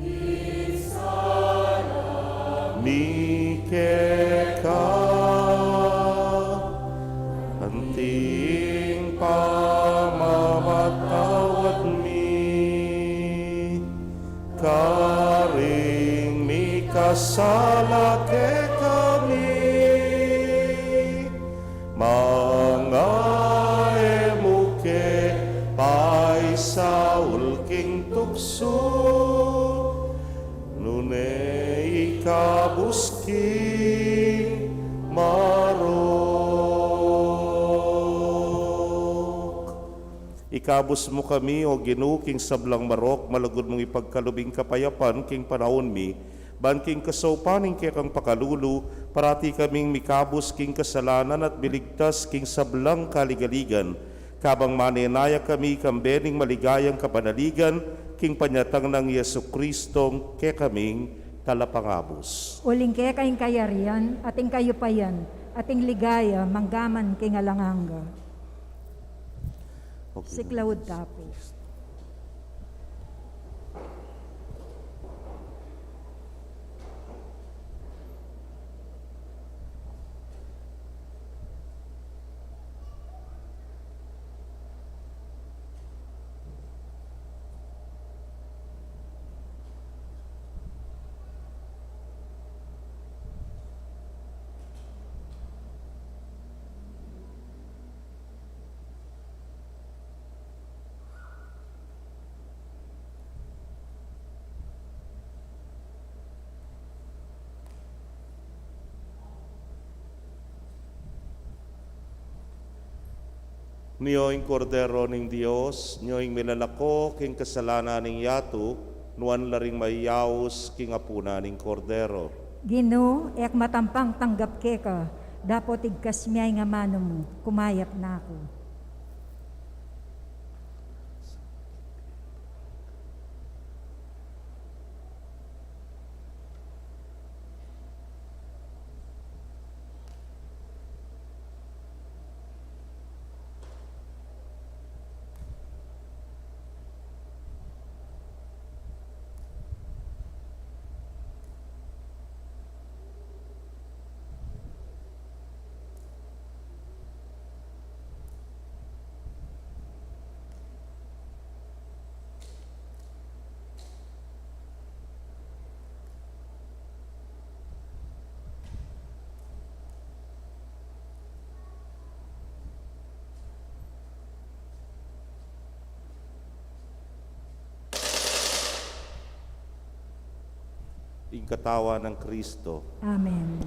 ing sala mi keka, anti ing pamamatawad mi karing mikasala kekami. Manga e mu ke paisaul king tuksu, nune ikabus king marok. Ikabus mu kami, O Ginu, king sablang marok, malugud mung ipagkalub ing kapayapan king panaun mi, ban king kasaupan ning kekang pakalulu, parati kaming mikabus king kasalanan at miligtas king sablang kaligaligan, kabang manenaya kami kambe ning maligayang kapanaligan king panyatang nang Jesucristong kekaming Talapangabus. Uling keka ing kayarian, at ing kayupayan, at ing ligaya, manggaman king alang angga. Okay. Siklaud ta pu. Nio ing Kordero ning Dios, nio ing milalako king kasalanan ning yatu, nuan la ring mayaus king apunan ning Kordero. Ginu, e ku matampang tanggap keka, dapot igkas me ing amanu mu, kumayap na ku. Ing katawan nang Kristo. Amen.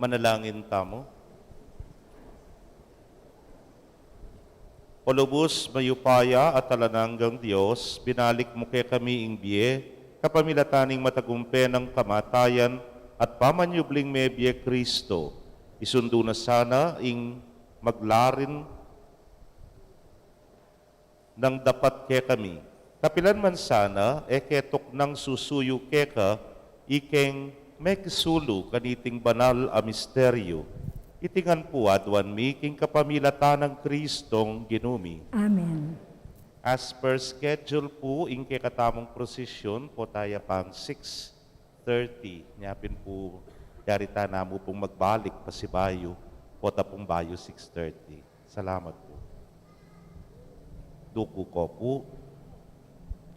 Manalangin tamu. O lubus mayupaya at alang anggang Dios, binalik mu kekami ing bie kapamilatan ning matagumpe nang kamatayan at pamanyubling mebie Kristo. Isundu na sana ing maglarin nang dapat kekami. Kapilan man sana, e ke tuknang susuyu keka, ikeng mekisulu kaniting banal a misteryu. Iti ngan pu aduan mi king kapamilatan nang Kristong Ginu mi. Amen. As per schedule pu, ing kekatamung prosesyon, potaya pang six thirty. Nya pin pu, yari tana mu pung magbalik pasibayu, pota pung bayu six thirty. Salamat pu. Duku ko pu.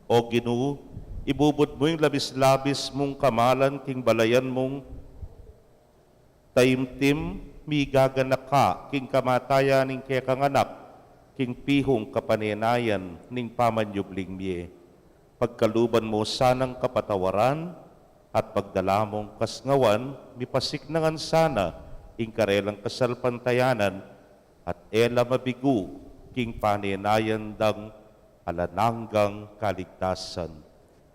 O Ginu, ibubud mu ing labis-labis mung kamalan king balayan mung taimtim, migaganaka king kamatayan ning kekang Anak, king pihung kapanenayan ning pamanyubling mie. Pagkaluban mu sanang kapatawaran at pagdala mung kasngawan, mipasiknangan sana ing karelang kasalpantayanan at e la mabigu king panenayan dang alang anggang kaligtasan.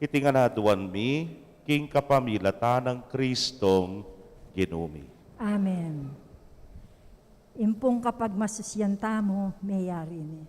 Iti ngan aduan mi king kapamilatan nang Kristong Ginu mi. Amen. Ing pung kapagmasusyan tamu, meyari ne.